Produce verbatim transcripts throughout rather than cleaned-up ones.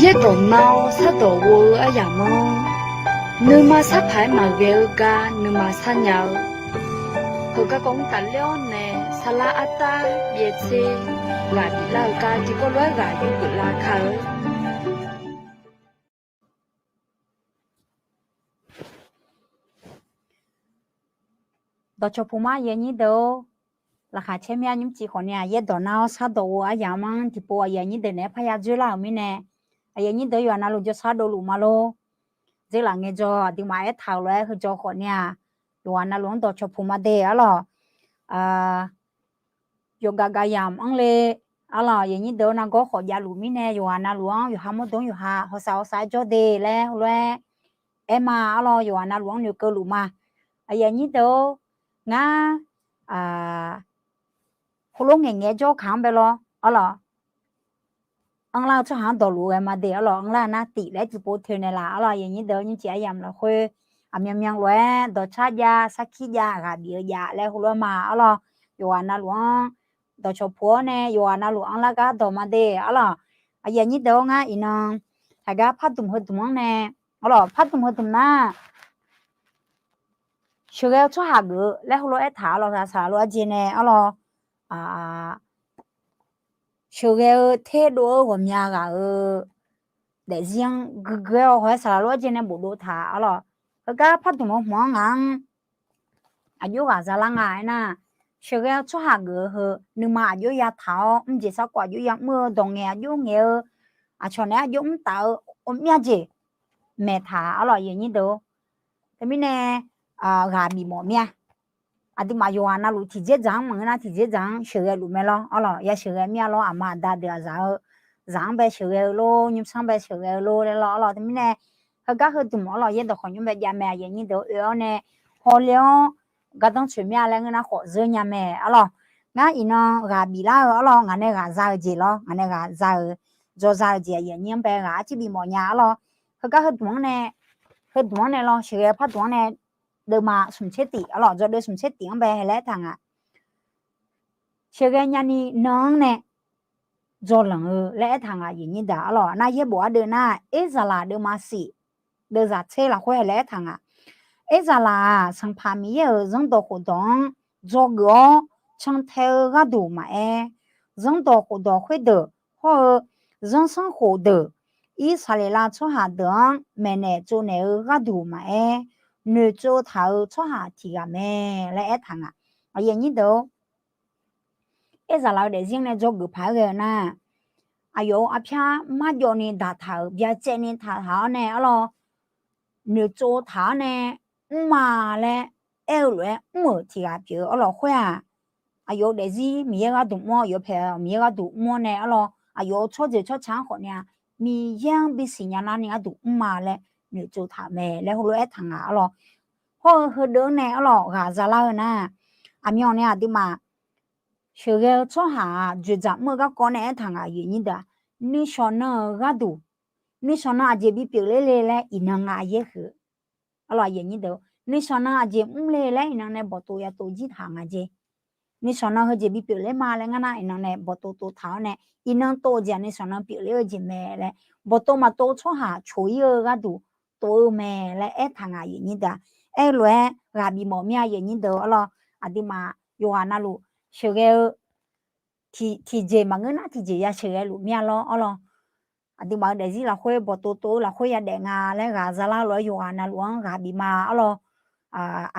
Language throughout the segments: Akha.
Yaerdawq nar-awr shardawq ghof-eu aryamq-anr, nuima sarpaq-aer maqghae-eu gar nuima sarnya-eu, heugar kawv mr tafler-awr nae sarlar artav byaev tser ghaq biflar-eu gar tiqkawv lof-aer ghaq yurgeuf lar kar-eu. Dawqcawq puq mar aqyuif aqnyir deuq-or, laqkhaq caer mir-a nymrcif khawf ni-aq, yaerdawq nar-awr shardawq ghof-eu aryamq-anr tiqpov aqyuif aqnyir deuq naeq-aer parya dzoerlar-euq mirnae, aqyuif aqnyir deuq yawqghaq navluf jawrshar dovluf ma lor. Dzeurlaf ngaejawr aqduimaf aertaq-euq lof-aer heujawr khawf ni-aq, yawqghaq navluf-anr dawqcawq puq mar de arlawq. Yawqgaf gaf yamq-anr le arlawq, aqyuif aqnyir deuq-or, nargawr khawf javluf mirnae yawqghaq navluf-anr yawqha mawrdo-anr yawqha hawsav hawsav-aer jawr de laer heulof-aer aer ma arlawq, yawqghaq navluf-anr noeqkeuv luf ma. Aqyuif aqnyir deuq-or, ngar heulof ngaeqngaeq-aer jawr kaq-anr bae lawr arlawq. Anrlar-eu tsawrhaq-anr dawqluf ghae ma de arlawq, anrlar-eu nar tif laer tiqpov toeq naeqlaf arlawq, aqyuif aqnyir deuq-or, nymrcif aryamq lafkhoer aqmyanmyan lof-aer dawqcar jav sarkir jav ghaq bif-eu jav laer heulof-aer ma arlawq, yawqghaq navluf-anr dawqcawq puq-awr nae yawqghaq navluf anrlar gar dawq ma de arlawq. Aqyuif aqnyir deuq-or, ngar iqnan haiq gar pardmq heudmq-anr nae arlawq, pardmq heudmq nar sheuqghae-eu tsawrhaq geuf-eu laer heulof-aer taq arlawq, saqlaq lof-aer jeq nae arlawq, sheuqghae-eu terdov-eu ghawqmya ghaq-euq daefzir-anr guigui-aer-awr haw-aer saqlaq lof-aer jeq nae bofdov taq arlawq. Heugar pardmq-eu hmq-anr ngaq-anr aqjox ghaq zalar nga aernar, sheuqghae-eu tsawrhaq geuf-eu heu nuima aqjox yataq-awr mrjeq sarkawv aqjox yamr-eu dawq ngaeq aqjox ngaeq-eu aqcawq naeq-aer aqjox mr taf-eu ghawqmya jeq maeqtaq arlawq, aqyuif aqnyir deuq-or. Teumirnae ghaq bif mawf mir-a. Aqduimaf yawqghaq navluf tiqjeq dzaq-anr maqngeur nar tiqjeq dzaq-anr sheuqghae luf mae lawr arlawq, ya sheuqghae mir-a lawr, aqma aqda deuq aqzaq-eu zaq-anr bae sheuqghae-eu lor, nymrsanr bae sheuqghae-eu lor laer lawr arlawq. Teumirnae heugar heudmq arlawq, yaerdawq khawqnymr bae jav mae, aqyuif aqnyir deuq-or, oe-awr nae hawler-awr gardanr tsoeq mir-a laer ngeur nar khawf zeur nya mae arlawq. Ngar iqnan ghaq biflar-eu arlawq, ngaq nae ghaq za-eu jeq lawr, ngaq nae ghaq za-eu, dzaw za-eu jeq aqyuif aqnyir-anr bae ghaq arciv bifmawf nya arlawq. Heugar heudmq-anr nae, heudmq-anr nae lawr, sheuqghae pardmq-anr nae deuvma smq tser tif arlawq, dzawgeuf deuvma smq tser tif-anr bae heulof-aer aertaq nga. Sheuqghae nyani nan-anr nae dzawlanq-eu laer aertaq nga, aqyuif aqnyir deuq arlawq. Nar yaerbof ardeuv nar, Erzaqlaq deuvma shif deuvzaq tser lafkhoer heulof-aer aertaq nga. Erzaqlaq-aq, Sanqpaq Miqyaer-euq zanrdawq khofdawq-anr dzawgeuf-awr cantae-eu gharduq maqaer, zanrdawq khofdawq khoerdeuq hawr-eu zanrsanrkhof deuq, Irsaqleqlav tsawrhaq deuq-anr maeqnaeq tsovnaeq-eu gharduq maqaer, noeqtsov taq-eu tsawrhaq tiq ghaq mae laer aertaq nga. Aqyuif aqnyir deuq-or, Erzaqlaq-eu daefzir-anr nae dzawgeuf paq-aer ghae-eu nar, aqyawf-euq arpyar marjawvni daqtaq-euq byacaevni taqtaq-awr nae arlawq, noeqtsov taq-awr nae mrma laer aer-eu lof-aer mr-euq tiq ghaq pyeuf-eu arlawq khoer-aq, aqyawf-euq daefzir Miqyaer gharduq mr-awr, yawpaeq Miqyaer gharduq mr-awr nae arlawq, aqyawf-euq tsawrjeuq tsawrca-anr khawf ni-aq, Miqyaer-anr bisiq nya larni gharduq mrma laer noeqtsov taq-euq mae laer heulof-aer aertaq nga arlawq. Hawr-eu heudeuq-anr nae arlawq ghaq zalar-eu nar, aqmyanni aqduimaf sheuqghae-eu tsawrhaq-aq, dzoeqdzaq mr-eu garkawv nae aertaq nga, aqyuif aqnyir deuq-aq, nuishawq nan-euq gharduq, nuishawq nan aqjeq bipyeuf ler le laer iqnan nga yaer huiq-eu arlawq, aqyuif aqnyir deuq, nuishawq nan aqjeq mr le laer iqnan nae bawqtov yatov jir taq nga jeq. Nuishawq nan heujeq bipyeuf ler ma laer ngar nar, iqnan nae bawqtov tov taq-awr nae, iqnan tov-eu jeq-aq nuishawq nan pyeufler-eu jeq mae laer, bawqtov maqtov-eu tsawrhaq coq-ir-eu gharduq tov-eu mae laer aertaq nga, aqyuif aqnyir deuq-aq. Aer-eu lof-aer ghaq bifmawf mir-a, aqyuif aqnyir deuq arlawq. Aqduimaf yawqghaq navluf sheuqghae-eu tiqjeq maqngeur nar tiqjeq ya sheuqghae luf mir-a lawr arlawq. Aqduimaf-euq daefzir lafkhoer bawqtov tov-eu lafkhoer yadaef nga laer ghaq zalar lof-aer yawqghaq navluf-anr ghaq bif ma arlawq.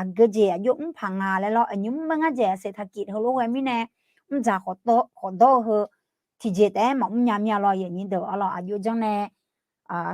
Aqgeujeq aqjox mr paq nga laer lawr, aqnymr mr maqngeur jeq aqsaq taqkif heulof ghae mirnae, mrdzaq khawf dawr-eu heu tiqjeq taef-aer maqmr nya mir-a lawr, aqyuif aqnyir deuq arlawq. Aqjox janr nae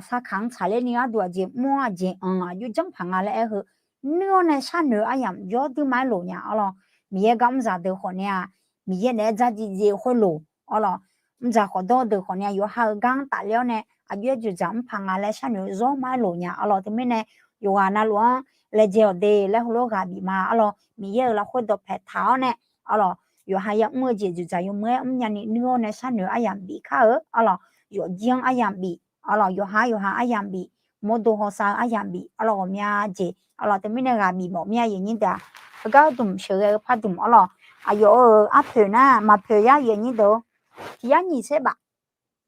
sarkaq-anr tsaqler ni gharduq aqjeq mr-awr aqjeq anq aqjox janr paq nga laer aer-eu heu, nuir-awr nae sharnoeq-eu aryamq yawduima-aer loq nya arlawq. Miqyaer gar mrzaq deuq khawf ni-aq, Miqyaer naeq-aer dzardziv dziv khoerloq arlawq. Mrdzaq khawf dawr-eu deuq khawf ni-aq, yawqha-euq gar-anr tafler-awr nae aqjox-aer dzoeqdzaq mr paq nga laer sharnoeq-eu zawr ma-aer loq nya arlawq. Teumirnae yawqghaq navluf-anr laejae-awq de laer heulof ghaq bif ma arlawq. Miqyaer-euq lafkhoer dawqpae taq-awr nae arlawq, yawqha yamr-eu jeq dzoeqdzaq yawmuiq-aer mrnya ni nuir-awr nae sharnoeq-eu aryamq bif kar-eu arlawq. Yawfjir-anr aryamq bif arlawq, yawqha-anr yawqha aryamq bif, mawrdo hawsav-eu aryamq bif arlawq, ghawqmya jeq arlawq. Teumirnae ghaq bif mawf mir-a, aqyuif aqnyir deuq-aq. Heugar dmq sheuqghae-eu pardmq arlawq, aqyawf-euq arpoeq nar maqpoeq yar, aqyuif aqnyir deuq-or. Tiq yar nyiq tser baf,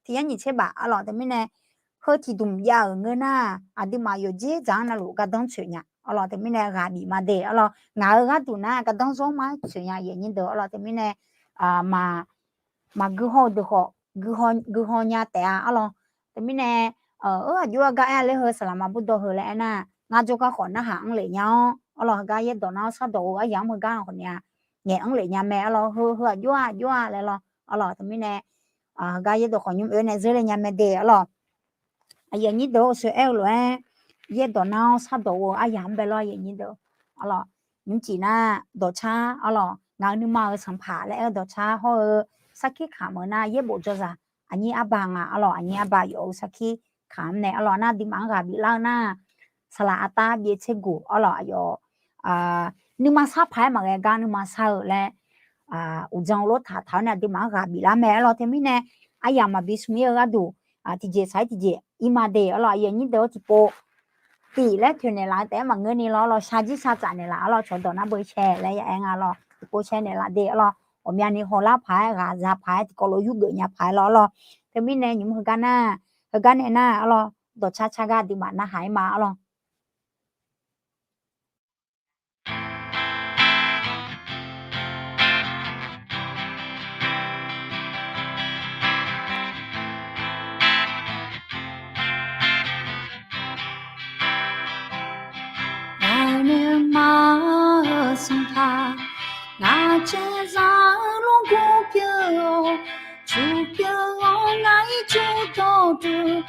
tiq yar nyiq tser baf arlawq. Teumirnae heu tiqdmq jav-euq ngeur nar, aqduimaf yawqjeq dzaq-anr navluf gardanr tsoeq nya. Arlawq, teumirnae ghaq bif ma de. Arlawq, ngaq-euq gharduq nar gardanr zawr ma tsoeq nya, aqyuif aqnyir deuq. Arlawq, teumirnae maq, maqgui haw-eu deuq khawf, gui haw nya taef-a. Arlawq, teumirnae, aqjox-aer gar aer-a laer heu saqlaq ma burdawv heu laer aernar, ngar jawrgar khawf narhaq anr lef nya-awr, arlawq, heugar yaerdawq nar-awr shardawq-eu aryamq-anr heugar khawf ni-a, ngaeq anr lef nya mae. Arlawq, heu heu aqjox-a aqjox-a laer lawr. Arlawq, teumirnae, heugar yaerdawq khawf nymr oe nae zeur le nya mae de. Arlawq, aqyuif aqnyir deuq-or, sheu aer-eu lof-aer, yaerdawq nar-awr shardawq-eu aryamq-anr bae lawr, aqyuif aqnyir deuq. Arlawq, nymrcif nar dawqcar, arlawq, ngaq-euq nuima-euq sanqpaq laer aer-eu dawqcar hawr-eu sarkir kamq-eu nar yaerbof jawrzaq aqnyir arba nga. Arlawq, aqnyir arba yawf-eu sarkir kamq-anr nae, arlawq, nar aqduimaf-anr ghaq biflar-eu nar, saqlaq aqtav byaev tser guq, arlawq, aqyawf nuima sar paq-aer maqghae gar nuima sar-eu laer, uqdzan-eu lof taq taq-awr nae aqduimaf-anr ghaq biflar mae. Arlawq, teumirnae aryamq maqbi smq ir-eu gharduq, tiqjeq saq-ir tiqjeq ir ma de. Arlawq, aqyuif aqnyir deuq-or, tiqpov tif laer toeqnaeq laf-eu taef-aer maqngeur ni lawr. Arlawq, shar jir shar tsaf naeqlaf. Arlawq, cawqdawq nar beu shae laer ya aer nga. Arlawq, tiqpov shae naeqlaf de. Arlawq, ghawqmyani hawlar paq-aer, ghaq za paq-aer, tiqkawv lof yurgeuf nya paq-aer lawr. Arlawq, teumirnae nymq heugar nar, heugar nae nar, arlawq, dawqcar car gar aqduimaf narhaq-ir ma. Arlawq, ngaq-euq nuima-euq sanqpaq, ngaq caerzaq-eu lmrgur pyeuf-awr, cuq pyeuf-awr ngaq-ir cuq dawqduq,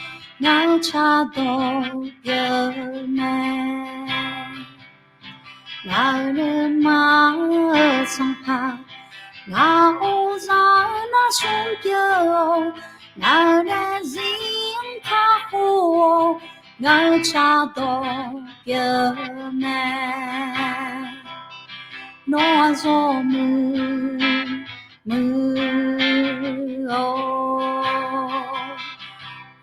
ngaq-euq cardawq pyeuf mae. Ngaq-euq nuima-euq sanqpaq, ngaq uqzaq-eu nar smr pyeuf-awr, ngaq-euq daefzir-anr kakhof-awr, ngaq-euq cardawq pyeuf mae. Nawr-aq zawmuiq muiq-awr,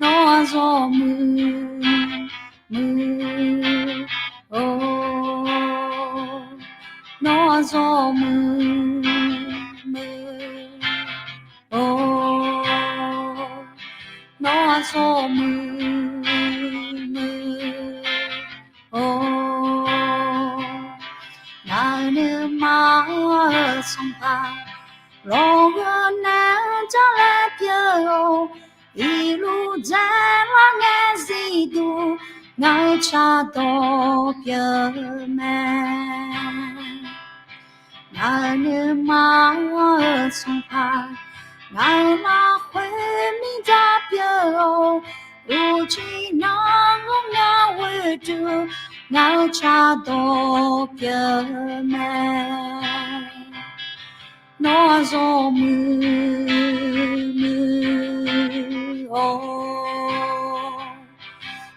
nawr-aq zawmuiq muiq-awr, nawr-aq zawmuiq muiq-awr, nawr-aq zawmuiq muiq-awr. Ngaq-euq nuima-euq sanqpaq, lawqgeur nae-anr jar laer pyeuf-awr, iqluf dzaelar ngae zifduq, ngaq-euq cardawq pyeuf mae. Ngaq-euq nuima-euq sanqpaq, ngaq-euq lafkhoer mirdzaq pyeuf-awr, uqcif nar-awr ngaq ghoeduq, ngaq-euq cardawq pyeuf mae. Nawr-aq zawmuiq muiq-awr,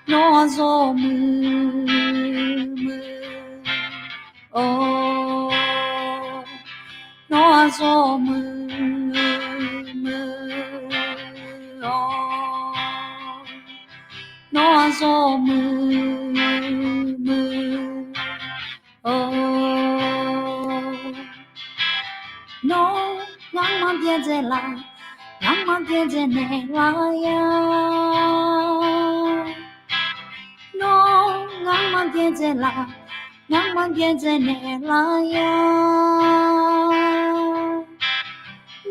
nawr-aq zawmuiq muiq-awr, nawr-aq zawmuiq muiq-awr, nawr-aq zawmuiq muiq-awr. Nawr ngar maqbyaerdzae laf, ngar maqbyaerdzae naeqlaf-a. Nawr ngar maqbyaerdzae laf, ngar maqbyaerdzae naeqlaf-a.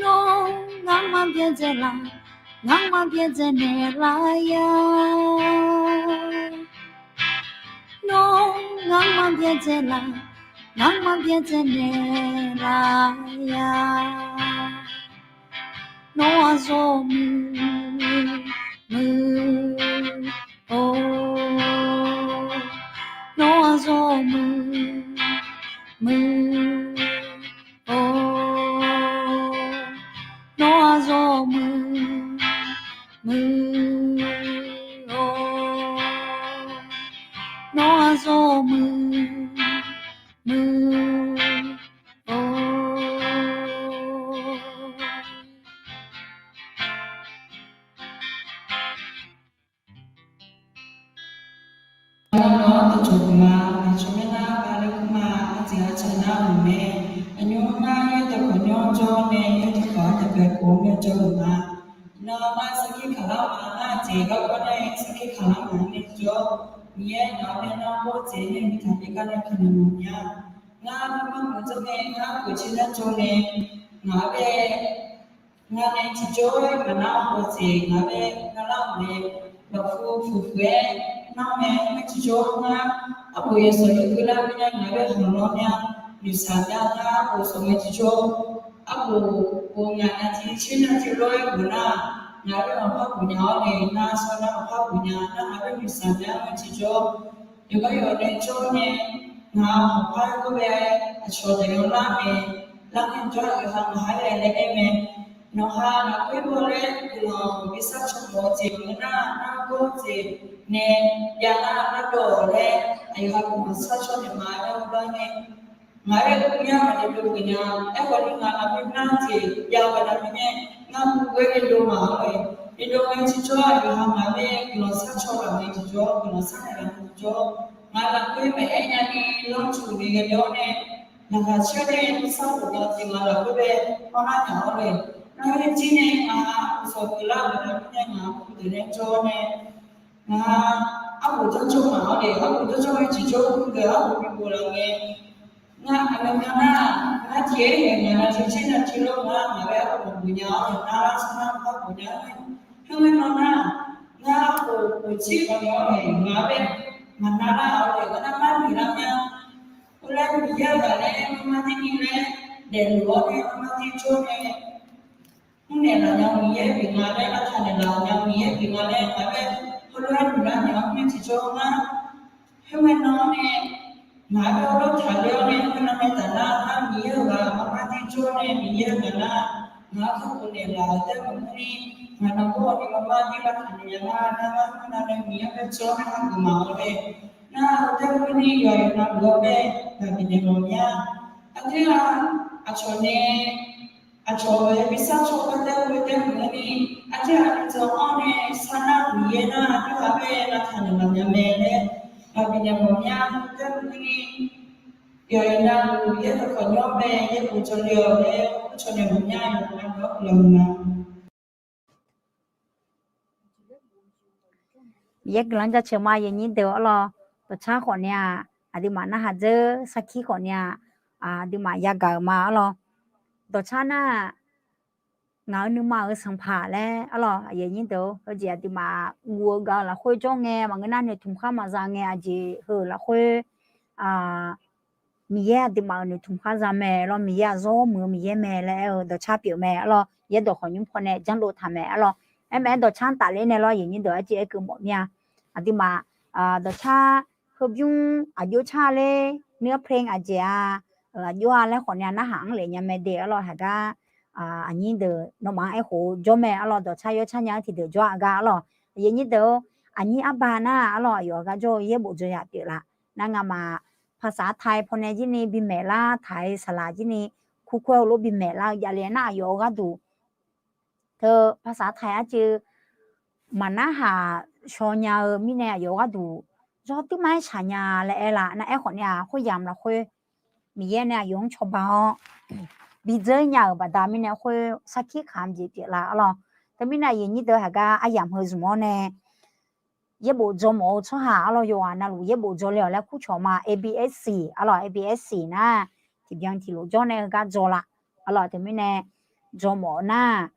Nawr ngar maqbyaerdzae laf, ngar maqbyaerdzae naeqlaf-a. Nawr ngar maqbyaerdzae laf, ngar maqbyaerdzae naeqlaf-a. Nawr-aq zawmuiq muiq-awr, nawr-aq zawmuiq muiq-awr, nawr-aq zawmuiq muiq-awr, nawr-aq zawmuiq muiq-awr. Nawr-aq dawqcawq guq ma, aqcawq myanrlar bavler kur ma, arjeq arcaq nar-euq mae. Aqnymr nar yaerdawq khawf nymr jawr nae yaerdawq khawf-anr taef bae khof-anr myanrjawr-euq ma. Ngar sarkir kaqlar ma, ngar jeq garkawv nae sarkir kaqlar ma-anr nae tiqjawr, Miqyaer ngaq-anr nae nar ghof-eu jeq nae bi taqbi gar nae kaqnoeq mawf nya. Ngar nuima maqdzawr nae ngar khof tser nar jawr nae, ngaq-anr bae ngar nae tiqjawr-aer maqnar-eu jeq ngaq-anr bae narlar-euq mae. Lafkhoer fuqfuq-aer nar mae ngar tiqjawr ngar, arbof yawsawq yawkeuv lar mirnae ngaq-anr bae hawq lawr nya, noeqshaq nya ngar arbof sawq mae tiqjawr. Arbof bof ngaq nya tiq tser nya tiq lawr-aer bof nar, ngaq-anr bae hawq par bof nya-awr nae nar sawr nar hawq par bof nya nar ngaq-anr bae noeqshaq nya-aer mae tiqjawr. Yawqgar yawq nae jawr nae, ngaq hawq par-aer ghof bae, aqcawq daqyan lar mae, lar nae jawr-eu ha ngaq-anr bae laer aer mae. Nawqha lafkhoer baw laer guiqlanq bi sar caw mawf-eu jeq ngeur nar, nar gawr-eu jeq nae jav nar ardawv laer aqyawf ha guiqlanq sar caw naeq ma laer lar nae, ngaq-anr bae mya maqdaef dov geuf nya. Aerkhawf ni ngaq lafkhoer nar jeq jav-eu baqda mirnae, ngar mr ghoer nae dov ma-awr-e, nae dov ngae tiqjawr aqyawf ha ngaq-anr bae guiqlanq sar caw laf ngae tiqjawr, guiqlanq sar naeq laf ngae tiqjawr, ngaq lafkhoer maqaer nyani lanrcuq ni ghae dawr nae, laqkhaq caer nae nuisar khof nya tiq ngaq lafkhoer bae hawr nar taq-awr-e, nar-aer jir nae ngaq-anr uqsawq pyeuflar-euq baqda mirnae ngaq-anr kurdeuq nae jawr nae, ngaq-anr arbof jawr jawr ma-awr nae, arbof jawr jawr ngae tiqjawr kurdeuq arbof bi bof laf ngae, ngar aqmyan nar, ngar tiq-aer haeq ngaq nar tiq tser nar tiq lawr ngar ngaq-anr bae arbof bof nya-awr nae nar lar sar nar par bof nya-aer, khoerngae nan nar, ngar arbof bof jir khawf nae-awr nae ngaq-anr bae maqnar lar-awr nae ngar nar mar noeq lar mya. Khoerlof-aer Miqyaer-euq ghaq laer mar mar dir ni laer daefluf-awr nae mar mar dir jawr nae, mrnaeq laf nya Miqyaer pyeuf nga laer, lavtaq naeq laf nya Miqyaer pyeuf nga laer ngaq-anr bae heulof-aer noeq lar nya-awr nae tiqjawr ngar, khoerngae nan-awr nae, ngaq-anr bae heulof taqler-awr nae khoernan nae tafnar ngar Miqyaer-euq ghaq mar mar dir jawr nae Miqyaer-euq ghaq nar, ngaq-anr kakhof naeq laf-euq taef maqngeur ni, ngaq nan gawr-awr ni mar mar dir lavtaq naeq nya nar, nar ngar khoernan nae Miqyaer-anr bae jawr nae hageuf ma-awr nae, nar-eu taef maqngeur ni yawqha yawqha navluf-anr bae gaq bifnaeq mawf mya. Aqdui-aq, aqcawq nae aqcawq-euq bisar cawba taef-aer ghoe taef maqngeur ni, aqdui-aq aqdui dzawq-anr nae sar nar Miqyaer nar aqdui-aq bae lavtaq naeq laf nya mae laer gaq bifnaeq mawf mya. Taef maqngeur ni, yawqha yawqha navluf Miqyaer dawqkawq nymr-anr bae yaerbof jawrle-awq laer, ur cawq naeq mawf mya yawqha navluf-anr guiqlanq ma. Miqyaer guiqlanq jaceuq ma, aqyuif aqnyir deuq-awr lawr. Dawqcar khawf nae-aq, aqduimaf narhaq dzeur sarkir khawf nae-aq, aqduimaf yagaq-euq ma-awr lawr. Dawqcar nar, ngaq-euq nuima-euq sanqpaq laer-awr lawr, aqyuif aqnyir deuq-or, heujeq aqduimaf guv-eu gaq-eu lafkhoer jawr ngae maqngeur nar noeqtmq khar maqza ngae aqjeq heu-euq lafkhoer Miqyaer aqduimaf-euq noeqtmq khar za mae lawr, Miqyaer-aq zawr muiq-eu Miqyaer mae laer aer-eu dawqcar pyeuf mae-awr lawr, yaerdawq khawqnymr pawnae janrdov taq mae-awr lawr. Aer mae-aer dawqcar tafler nae lawr, aqyuif aqnyir deuq-or, arciv aer keuv mawf mir-a. Aqduimaf dawqcar heubymr aqjox car ler nuir-anr เพลง aqjeq-a, aqjox-a laer khawf nae narhaq-anr lef nya mae de-awr lawr, haqgar aqnyir deuq nawmaf-anr aerkhof jawr mae-awr lawr, dawqcar yawcar nya-anr tiqdeuq jawr-a gar-awr lawr, aqyuif aqnyir deuq-or, aqnyir arba nar-awr lawr, aqyawf-aq gar jawr-eu yaerbof dzaw yaf pyeuf laf. Nar ngamaf ภาษาไทย pawnae jir ni bimaeq lar taq-iq saqlaq jir ni, kurkur-aer heulof bimaeq lar-eu javle nar aqyawf-eu gharduq teu ภาษาไทย arcuiv maqnarhaq shaw nya-eu mirnae aqyawf-eu gharduq jawr duirma-aer shaq nya laer aer laf. Nar aerkhawf nae-aq, khoeryamq lafkhoer Miqyaer nae aqyawf-anr cawba-awr bidzeur nya-euq baqda mirnae khoer sarkir kaq-anr jeq pyeuflar-awr lawr. Teumirnae aqyuif aqnyir deuq haqgar aryamq heu zmq-awr nae yaerbof dzaw mawf-eu tsawrhaq-awr lawr, yawqghaq navluf yaerbof dzaw le-awq laer kurcawq ma. A B S C-awr lawr, A B S C nar tiqbyan tiqlof jawr nae heugar dzaw laf-awr lawr. Teumirnae dzaw mawf-eu nar,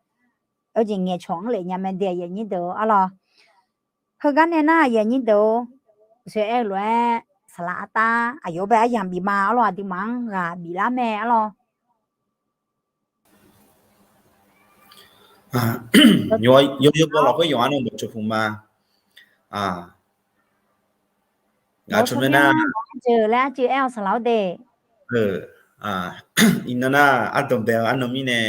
oejeq ngaeqcawq-anr lef nya mae de, aqyuif aqnyir deuq-awr lawr. Heugar nae nar, aqyuif aqnyir deuq-or, uqshoe aer-eu lof-aer saqlaq artav aqyawf-anr bae aryamq bif ma-awr lawr, aqduimaf-anr ghaq biflar mae-awr lawr. Yawzeu baw lafkhoer yawqha-anr nae dawqcawq puq ma. Ngaq tsawq myanr nar, arcuiv laer arcuiv aer-awr saqlaq-awr de. Iqnan nar, ardanqbae-eu arnan mirnae,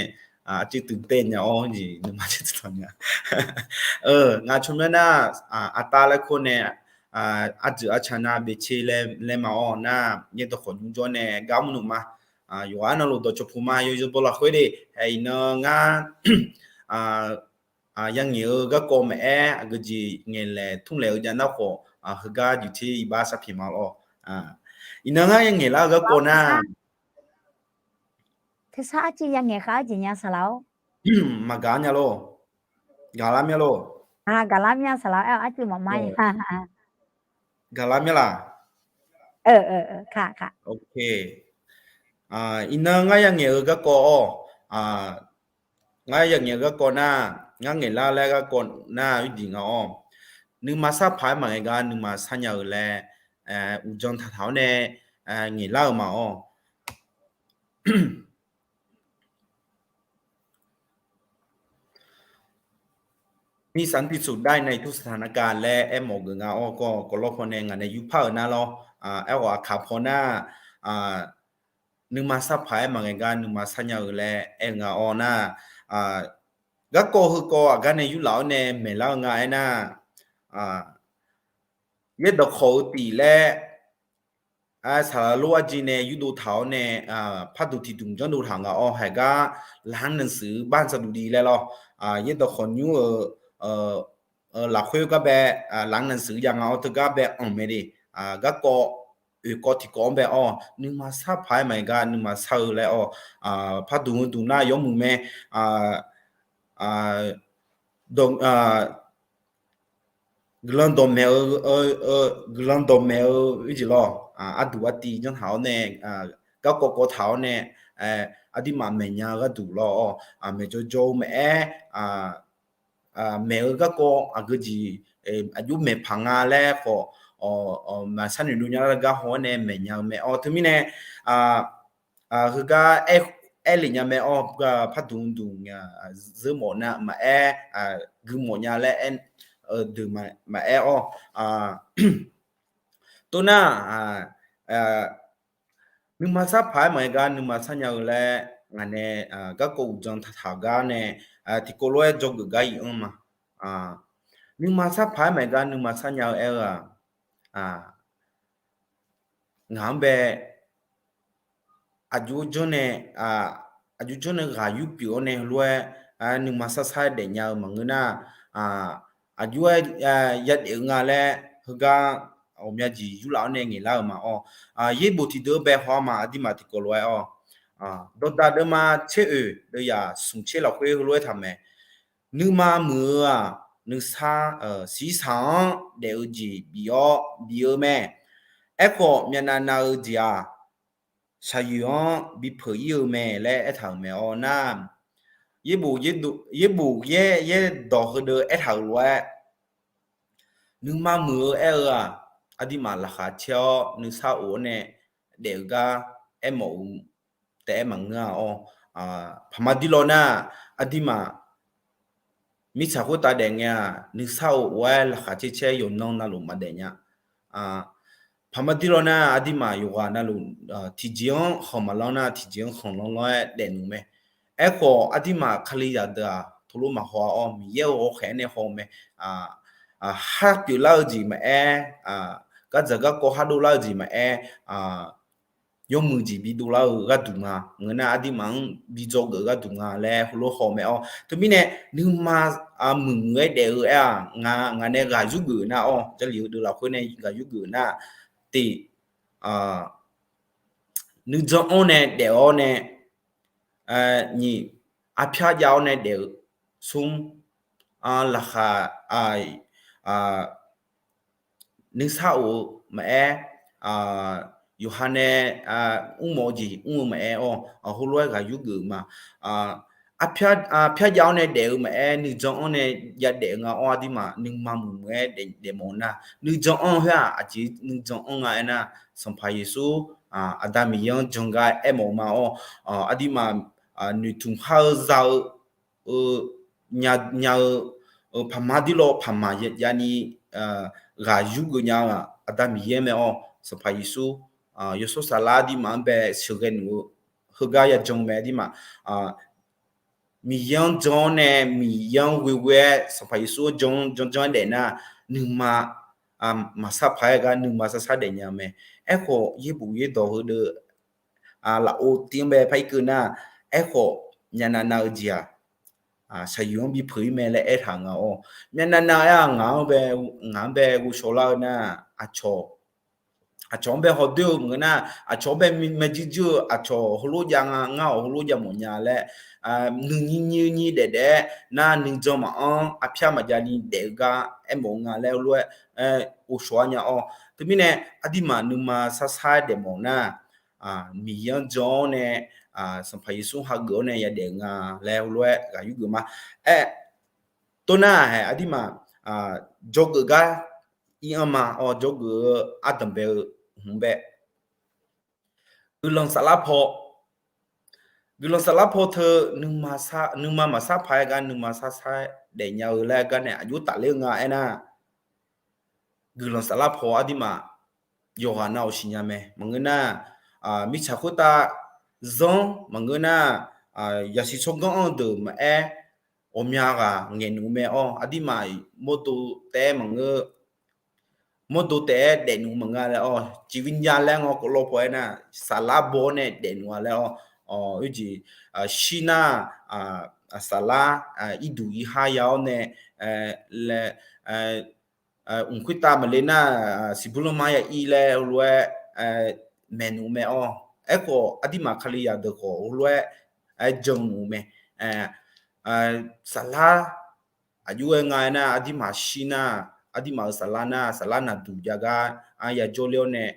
arcuiv tuiv tae nya-awr jeq nuima jeq tawq nya. Ngaq tsawq myanr nar, artav laer kur nae, arjeuq arca nar bece laer ma-awr nar, yaerdawq khawqnymr jawr nae gar mrluf ma. Yawqha-anr navluf dawqcawq puq ma, yawzeu baw lafkhoer de. Iqnan ngar yangaeq-eu garkawv maqaer, aqgeujeq ngaeqlaeq tmrlaeq-eu jav nar khawf, heugar juqter iqbax sharpyaeq ma lawr. Iqnan ngar yangaeq lar-eu garkawv nar, tersar arcuiv yangaeq khar-eu jeq nya saqlaq-awr, maqgaq nya lor. Gaqlar mya lor. Gaqlar mya saqlaq-aer arcuiv maqmar-a. Gaqlar mya laq. Iqnan ngar yangaeq-eu garkawv-awr, ngar yangaeq-eu garkawv nar, ngar ngaeqlar laer garkawv nar, uiqdiq nga-awr, nuima sarpaq-aer maqngae gar nuima sarnya-eu laer uqdzan taqtaq-awr nae ngaeqlar-eu ma-awr. มีสันติสุขได้ในทุกสถานการณ์ laer aermawf geuf nga-awr, kawv kawv lawr paw nae ngaq nae yurpar-euq nar lawr. Aerkhawf aqkaq paw nar, nuima sarpaq-aer maqngae gar nuima sarnya-eu laer aer-eu nga-awr nar, garkawv heukawv aqgar nae yurlaf-awr nae maeqlar-eu nga aernar, yaerdawq khawf-eu tif laer saqlaq lor arjir nae yurdov taq-awr nae, parduq tiqdmq janrdov taq nga-awr, haiq gar หนังสือบ้านสดุดี laer lawr. Yaerdawq khawf nymr-eu lafkhoer gar bae, หนังสือ ya nga-awr teugar bae anq mae de. Garkawv oeqkawv tiqkawv-anr bae-awr, nuima sarpaq-aer maqngae gar nuima sar-eu laer-awr, parduq heu duq nar yawmuiq mae. Guiqlanq dawqmaeq-eu, guiqlanq dawqmaeq-eu uiqjeq lawr. Arduq artiv janrtaq-awr nae, garkawv kawv taq-awr nae, aqduimaf maeqnya-eu gharduq lawr-awr, maeqjawr jawr-eu maqaer, maeq-eu garkawv aqgeu jeq, aqjox maeqpaq nga laer khawf, maqsar noeq dov nya lar gar haw-awr nae maeqnya-eu mae-awr. Teumirnae, heugar aer lef nya mae-awr, parduq duq zeurmawf nar maqaer, guimawf nya laer aer-eu deuq maqaer-awr, toxnar, nuima sarpaq-aer maqngae gar nuima sarnya-eu laer ngaq nae garkawv uqdzan taqtaq-eu gar nae, tiqkawv lof-aer dzawgeuf gar iq-anr ma. Nuima sarpaq-aer maqngae gar nuima sarnya-eu aer-eu-aq, ngaq-anr bae aqjox janr nae, aqjox janr nae ghaq yur pyeuf-awr nae heulof-aer nuima sarsar-aer daefnya-eu maqngeur nar, aqjox-aer yadaef-eu nga laer heugar ghawqmya jeq yurlaf-awr nae ngaeqlar-eu ma-awr, yaerbof tiqdeuv-anr bae haw-a ma. Aqduimaf tiqkawv lof-aer-awr, dawqdaq deuvma tser oeq deuv yaq smq tser lafkhoer heulof-aer taq mae. Nuima muiq-eu-aq, nuisar, siqsaq-anr daef-eu jeq bif-awr bif-eu mae. Aerkhawf, myavnav nav-eu jeq-aq, shaqyoeq-anr bipeuq ir-eu mae laer aertaq-euq mae-awr nar, yaerbof yaerdawq heudeuq aertaq-euq lof-aer, nuima muiq-eu aer-eu-aq, aqduimaf laqkhaq caer-awr nuisar of-awr nae daef-eu gar aermawf-eu taef-aer maqngeur-a-awr, paqma dirlawr nar, aqduimaf mirtsaq khoertav daef ngae-aq, nuisar of-aer laqkhaq caer caer yawqnan navluf maqdaef nya. Paqma dirlawr nar, aqduimaf yawqghaq navluf tiqjeq-anr khanq maqlanr nar, tiqjeq-anr khanq lanr lanr-aer daef nmr mae. Aerkhawf, aqduimaf Kalizaq deuq-aq, teulof maqhaw-a-awr, Miqyaer-euq ghawqkhaeq-anr nae haw-eu mae. Har pyeuflar-eu jeq maqaer, gardzaq garkawv hardov lar-eu jeq maqaer, yawmuiq jeq bidov lar-eu gharduq nga. Ngeur nar, aqduimaf-anr bi dzawgeuf-eu gharduq nga laer heulof haw mae-awr. Teumirnae, nuima muiqmuiq-aer daef-eu aer-aq, ngaq nae ghaq yurgeuf nar-awr, Jarlif-eu deuv lafkhoer nae ghaq yurgeuf nar, tiq, nuijan-anr nae daef-awr nae, nyiq, arpyar jav-awr nae daef-eu, smr, laqkhaq, nuisar of-eu maqaer, yawqha nae mrmawf-eu jeq mr-eu maqaer-awr, heulof-aer ghaq yurgeuf ma. Arpyar jav-awr nae daef-eu maqaer, nuijan-anr nae yadaef-eu nga-awr, aqduimaf nuima muiqmuiq-aer daefmawf nar, nuijan-anr khoer-aq, aqjeq nuijan-anr nga aernar, Sanqpaq Yeqsur, Aqda Miqyaer-anr jan gar aermawf-eu ma-awr, aqduimaf noeqtmq khar-eu za-eu nya-eu, paqma dirlawr paqma javni ghaq yurgeuf nya-eu-aq, Aqda Miqyaer mae-awr, Sanqpaq Yeqsur, Yawshawr Saflar aqduimaf-anr bae sheuqghae nmr-eu heugar yajan mae. Aqduimaf Miqyaer-anr jan-awr nae Miqyaer-anr ghoeghoe-aer Sanqpaq Yeqsur-anr jan janr-aer daef nar, nuima maqsar paq-aer gar nuima sarsar daefnya-eu mae. Aerkhawf, yaerbof yaerdawq heudeuq lafov tiv-anr bae par irkeuv nar, aerkhawf, myavnav nav-eu jeq-aq, shaqyoeq-anr bipeuq ir mae laer aertaq nga-awr, myavnav nav-aer-aq, ngaq-anr bae, ngaq-anr bae ghovshaw lar-eu nar, aqcawq aqcawq-anr bae hawdoer-eu maqngeur nar, aqcawq-anr bae maerjuir juir-eu aqcawq heulof jav nga, ngar-awq heulof jav mawf nya laer, nuinyir nyir nyir daef daef-aer nar nuijan maqanr, arpyar maqjav ni daef-eu gar aermawf-eu nga laer heulof-aer ghovshaw-ar nya-awr, teumirnae aqdirmaf nuima sarsar-aer daefmawf nar, Miqyaer-anr jan-awr nae, Sanqpaq Yeqsur hageuf-awr nae yadaef-eu nga laer heulof-aer ghaq yurgeuf ma. Aer, toxnar-aq haeq aqdirmaf jawrgeuf gar ir-anr ma-awr, jawrgeuf-eu ardanq bae-eu hmq bae, guiqlanq saflar paw, guiqlanq saflar paw teu, nuima maqsar paq-aer gar nuima sarsar-aer daefnya-eu laer gar nae aqjox tafler-eu nga aernar, guiqlanq saflar paw aqdirmaf yawqghaq nav-awq siqnya mae. Maqngeur nar, mirtsaq khoertav zanr maqngeur nar, yasiq tsawrganr-anr deuq maqaer, ghawqmya ghaq ngaeqnmr mae-awr, aqdirmaf mawrdo taef-aer maqngeur, mawrdo taef-aer daefnmr maqnga laer-awr, ciqvinya laer nga kawvlawr paw-aer nar, saflar baw-awr nae daefnmr-a laer-awr, oejeq shir nar, saflar irduq irhar ya-awr nae laer, mq khoertav maqle nar, siqbur lanma ya ir laer heulof-aer maeqnmr mae-awr, aerkhawf aqdirmaf Kalizaq deuq khawf heulof-aer jan nmr mae. Saflar aqjox-aer nga-aer nar, aqdirmaf shir nar, aqdirmaf-euq saflar nar, saflar naqduq jav gar yajawr ler-awr nae,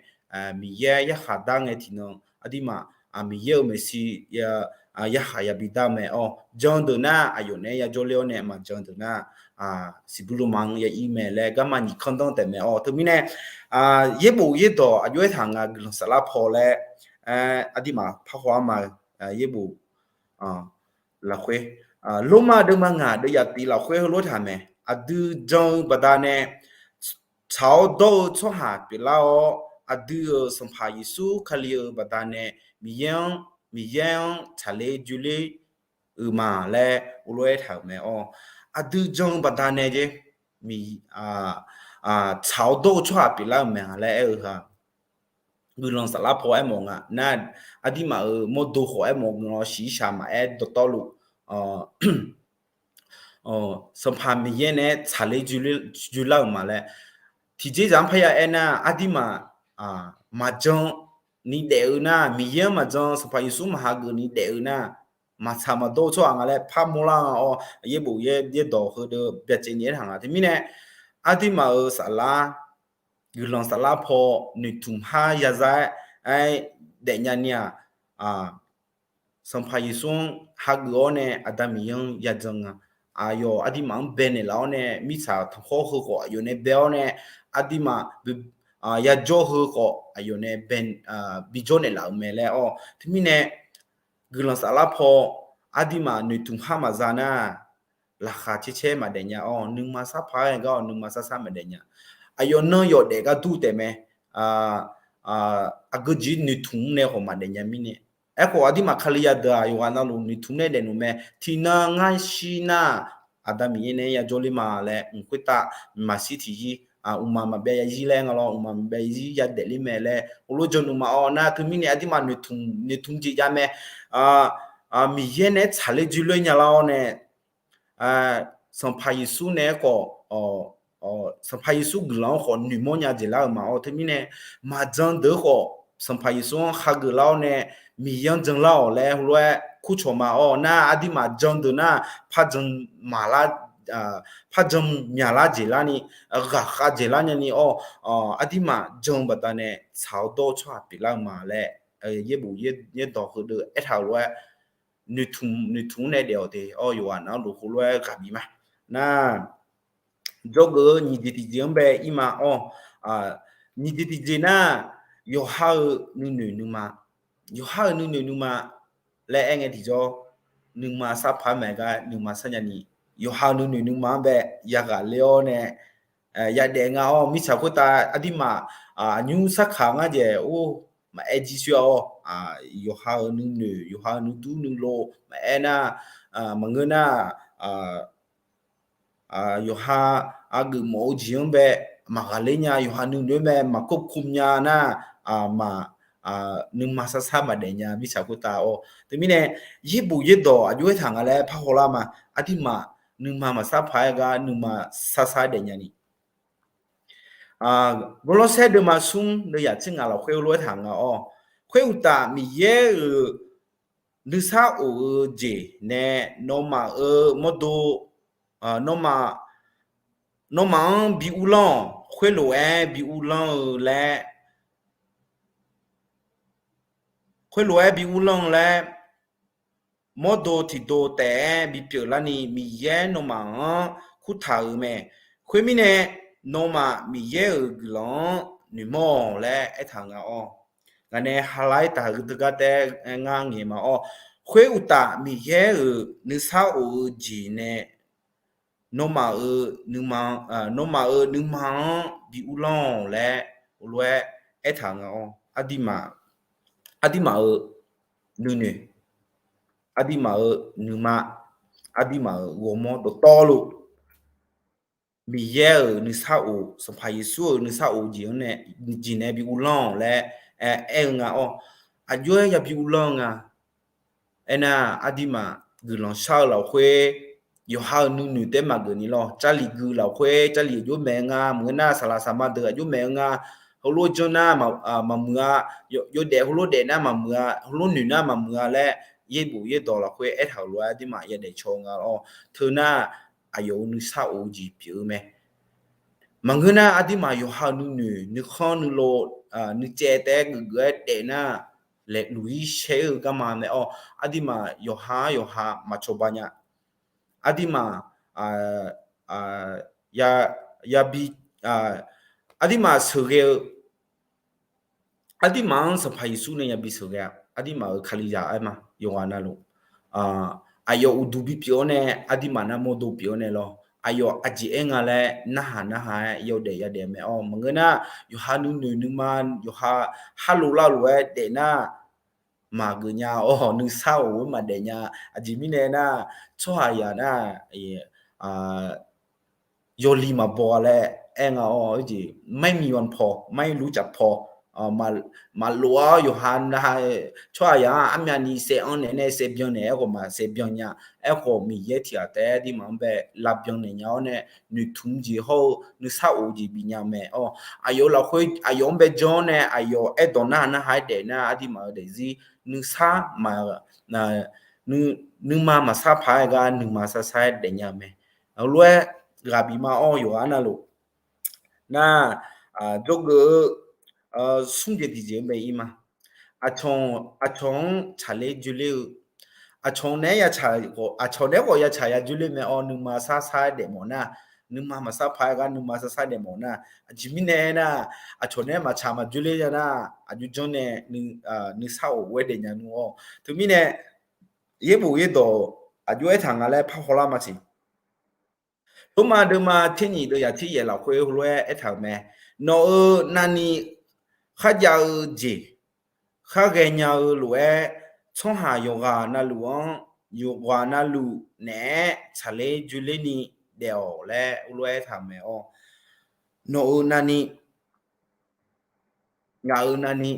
Miqyaer yarkhaq dar ngae tiqnan aqdirmaf Miqyaer-euq maeqshi yarkhaq yabi dar mae-awr, jan deuq nar aqyawf naeq-aer yajawr ler-awr nae maqjan deuq nar, siqbur lanma-anr ya ir mae laer garma nyiq kanr danr taef mae-awr, teumirnae yaerbof yaerdawq aqjox-aer taq nga guiqlanq saflar paw laer aqdirmaf parhaw-ar ma-eu, yaerbof lafkhoer, Lormav deuvma ngaq deuvyaq tiq lafkhoer heulof taq mae. Aqdui jan-eu baqdanae tsaq-awr dawr-eu tsawrhaq pyeuflar-awr, aqdui-euq Sanqpaq Yeqsur Kali-euq baqdanae Miqyaer-anr, Miqyaer-anr tsaqler joerler-euq ma laer heulof-aer taq-euq mae-awr, aqdui jan-eu baqdanae jeq, tsaq-awr dawr-eu tsawrhaq pyeuflar-euq mae laer aer-eu ha guiqlanq saflar paw aermawf nga nar, aqdirmaf-euq mawrdo khawf aermawf guiqlanq shiqshaq maqaer dawqtawvluf, Sanqpaq Miqyaer nae-aer tsaqler joerlar-euq ma laer tiqjeq zaq-anr parya aernar, aqdirmaf maqjan ni daef-eu nar, Miqyaer-anr maqjan, Sanqpaq Yeqsur maqhageuf ni daef-eu nar, maqtsaq maqdawr-eu tsawrhaq nga laer parmawr lar-awr, yaerbof yaerdawq heudeuq byacaevni aertaq nga. Teumirnae aqdirmaf-euq saflar, guiqlanq saflar paw noeqtmq har yaza-aer daefnya ni-aq, Sanqpaq Yeqsur-anr hageuf-awr nae Aqda Miqyaer-anr yajan nga. Aqyawf aqdirmaf-anr baenaeq laf-awr nae mirtsaq tanqkhawr heu khawf aqyawf nae bae-awr nae, aqdirmaf yajawr heu khawf aqyawf nae bijawr naeqlaf-euq mae laer-awr, teumirnae guiqlanq saflar paw aqdirmaf noeqtmq har maqza nar, laqkhaq caer caer maqdaef nya-awr, nuima sar paq-aer gar-awr nuima sar sar maqdaef nya. Aqyawf nan yawf daef gar dur taef mae. Aqgeu jeq noeqtmq-anr nae khawf maqdaef nya mirnae. Aerkhawf aqdirmaf Kalizaq deuq-aq yawqghaq navluf noeqtmq nae daefnmr mae. Tiqnan ngar shir nar, Aqda Miqyaer nae-aer yajawr ler ma laer mq khoertav maqshir tiqzir, mqmaq maqbyav yazir laer nga lawr, mqmaq maqbyav yazir yadaef ler mae laer heulof jan nmr ma-awr nar, teumirnae aqdirmaf noeqtmq jeq jav mae. Miqyaer nae-aer tsaqler joerler nya lar-awr nae, Sanqpaq Yeqsur nae-aer khawf, Sanqpaq Yeqsur guiqlanq-anr khawf noeqmawr nya jeq lar-euq ma-awr, teumirnae maqjan deuq-eu khawf Sanqpaq Yeqsur-anr hageuf lar-awr nae Miqyaer-anr jan lar-awq laer heulof-aer kurcawq ma-awr nar, aqdirmaf jan deuq nar, parjan maqlar, parjan myaqlar jeq larni, ghaqkhav jeq lar nyani-awr, aqdirmaf jan-eu baqdanae tsaq-awr dawr-eu tsawrhaq pyeuflar-eu ma laer yaerbof yaerdawq heudeuq aertaq-euq lof-aer noeqtmq noeqtmq-anr nae daef-awq te-awr, yawqghaq navluf heulof-aer ghaq bif ma. Nar, jawrgeuf-eu nyiq jeq tiqjeq-anr bae ir ma-awr, nyiq jeq tiqjeq nar, yawqha-euq nuinoeq nuima, yawqha-euq nuinoeq nuima laer aer ngae tiqjawr, nuima sarpaq-aer maeq gar nuima sarnya ni, yawqha-euq nuinoeq nuima-anr bae yaghaq ler-awr nae yadaef nga-awr, mirtsaq khoertav aqdirmaf aqnymr sarkaq ngar dzaeq or maqaer jir soer-awr, yawqha-euq nuinoeq, yawqha-euq nuidur nuilov maqaer nar, maqngeur nar, yawqha aqgeuf mawf-eu jeq-anr bae maqghaqler nya, yawqha nuinoeq-anr bae maqkov kum nya nar, maq, nuima sarsar maqdaef nya mirtsaq khoertav-awr. Teumirnae yaerbof yaerdawq aqjox-aer taq nga laer parhaw lar ma. Aqdirmaf nuima maqsar paq-aer gar nuima sarsar daef nya ni, Gawrlawrsaer deuvma smr deuvzaq tser ngaq lafkhoer lof-aer taq nga-awr, khoeruqtaf Miqyaer-euq nuisar of-eu jeq nae nawmaf-euq mawrdo, nawmaf, nawmaf-anr bi uvlanr-awq. Khoerlof-aer bi uvlanr-eu laer, khoerlof-aer bi uvlanr-eu laer, mawrdo tiqdo taef-aer bipyeuf larni Miqyaer nawmaf-anr kurtaq-euq mae. Khoermirnae, nawmaf Miqyaer-euq guiqlanq-anr noeqmawr-awq laer aertaq nga-awr, ngaq nae ha lar-aer taq-eu teugar taef-aer ngar ngaeq ma-awr, khoeruqtaf Miqyaer-euq nuisar of-eu jeq nae nawmaf-euq nuima, nawmaf-euq nuima-anr bi uvlanr-awq laer, heulof-aer aertaq nga-awr, aqdirma, aqdirmaf-euq nuinoeq, aqdirmaf-euq nuima, aqdirmaf-euq ghawrmawr dawqtawvluf, Miqyaer-euq nuisar of, Sanqpaq Yeqsur-euq nuisar of jeq-anr nae, jeq nae bi uvlanr-awq laer aer-eu nga-awr, aqjox-aer yabi uvlanr-eu nga. Aernar, aqdirmaf guiqlanq shar-eu lafkhoer, yawqha-euq nuinoeq taef-aer maqgeuf ni lawr. Jarlif gui lafkhoer jarlif aqjox maeq-eu nga. Maqngeur nar, saqlaq saqma deuq aqjox maeq-eu nga. Heulof janr nar maqmuiq-a. Yawdaef heulof daef nar maqmuiq-a. Heulof noeq nar maqmuiq-a laer, yaerbof yaerdawq lafkhoer aertaq-euq lof-aer aqdirmaf yadaef caw nga-awr, teunar aqyawf-euq nuisar of-eu jeq pyeuf-eu mae. Maqngeur nar, aqdirmaf yawqha-euq nuinoeq nuikhanr nuilov, nuicaev taef-aer geufgeuf-aer daef nar, laeqhmq luf-ir shaer-eu garma mae-awr, aqdirmaf yawqha-anr yawqha maqcawba nya. Aqdirmaf, yabi, aqdirmaf sheuqghae-eu, aqdirmaf-anr Sanqpaq Yeqsur nae yabi sheuqghae-a. Aqdirmaf-euq Kalizaq aer ma, yawqghaq navluf, aqyawf uqduq bipyeuf-awr nae, aqdirmaf nar mawrdo pyeuf-awr nae lawr. Aqyawf aqjeq aer nga laer narhaq narhaq-aer yawdaef yadaef mae-awr, maqngeur nar, yawqha nuinoeq nuima, yawqha harlov larluf-aer daef nar, maqgeuf nya-awr, nuisar of-aer maqdaef nya. Aqjeq mirnae nar, tsawrhaqzaq nar, yawli maqbaw-a laer aer nga-awr, jeq ไม่มีวันพอ ไม่รู้จักพอ, maqlof-awr yawqha nav, tsawrhaqzaq-anr armyavni saev-anr naeq nae saev byan naeq aerkhawf maqsaev byan nya. Aerkhawf Miqyaer tiq ghaq taef-aer aqdirmaf-anr bae lavbyan naeq nya-awr nae, noeqtmq jeq hawr-eu nuisar of jeq bifnya mae-awr, aqyawf lafkhoer aqyawf-anr bae jan-awr nae aqyawf aerdawq narhaq narhaq-aer daef nar, aqdirmaf-eu daefzir nuisar ma, nuima maqsar paq-aer gar nuima sar sar-aer daefnya-eu mae. Heulof-aer ghaq bif ma-awr, yawqghaq navluf nar, jawrgeuf-eu smr jeq tiqjeq-anr bae ir ma. Aqcawq, aqcawq-anr tsaqler dzoerler-eu, aqcawq naeq-aer ya tsaq, aqcawq naeq-aer khawf ya tsaq ya dzoerler mae-awr, nuima sar sar-aer daefmawf nar, nuima maqsar paq-aer gar nuima sar sar daefmawf nar, aqjeq mirnae aernar, aqcawq naeq-aer maqtsaq maqdzoerler ya nar, aqjox janr nae nuisar of ghae daefnya nmr-awr. Teumirnae yaerbof yaerdawq aqjox aertaq nga laer parhaw lar ma siq. Lormav deuvma tser nyiq deuv yaq tser yaef lafkhoer heulof-aer aertaq-euq mae. Nawq-euq navni kharjav-eu jeq kharghae nya-eu lof-aer, tsawrhaq yawqghaq navluf-anr, yawqghaq navluf naeq-aer tsaqler dzoerler ni daef-awq laer heulof-aer aertaq-euq mae-awr, nawq-euq navni, ngaq-euq navni,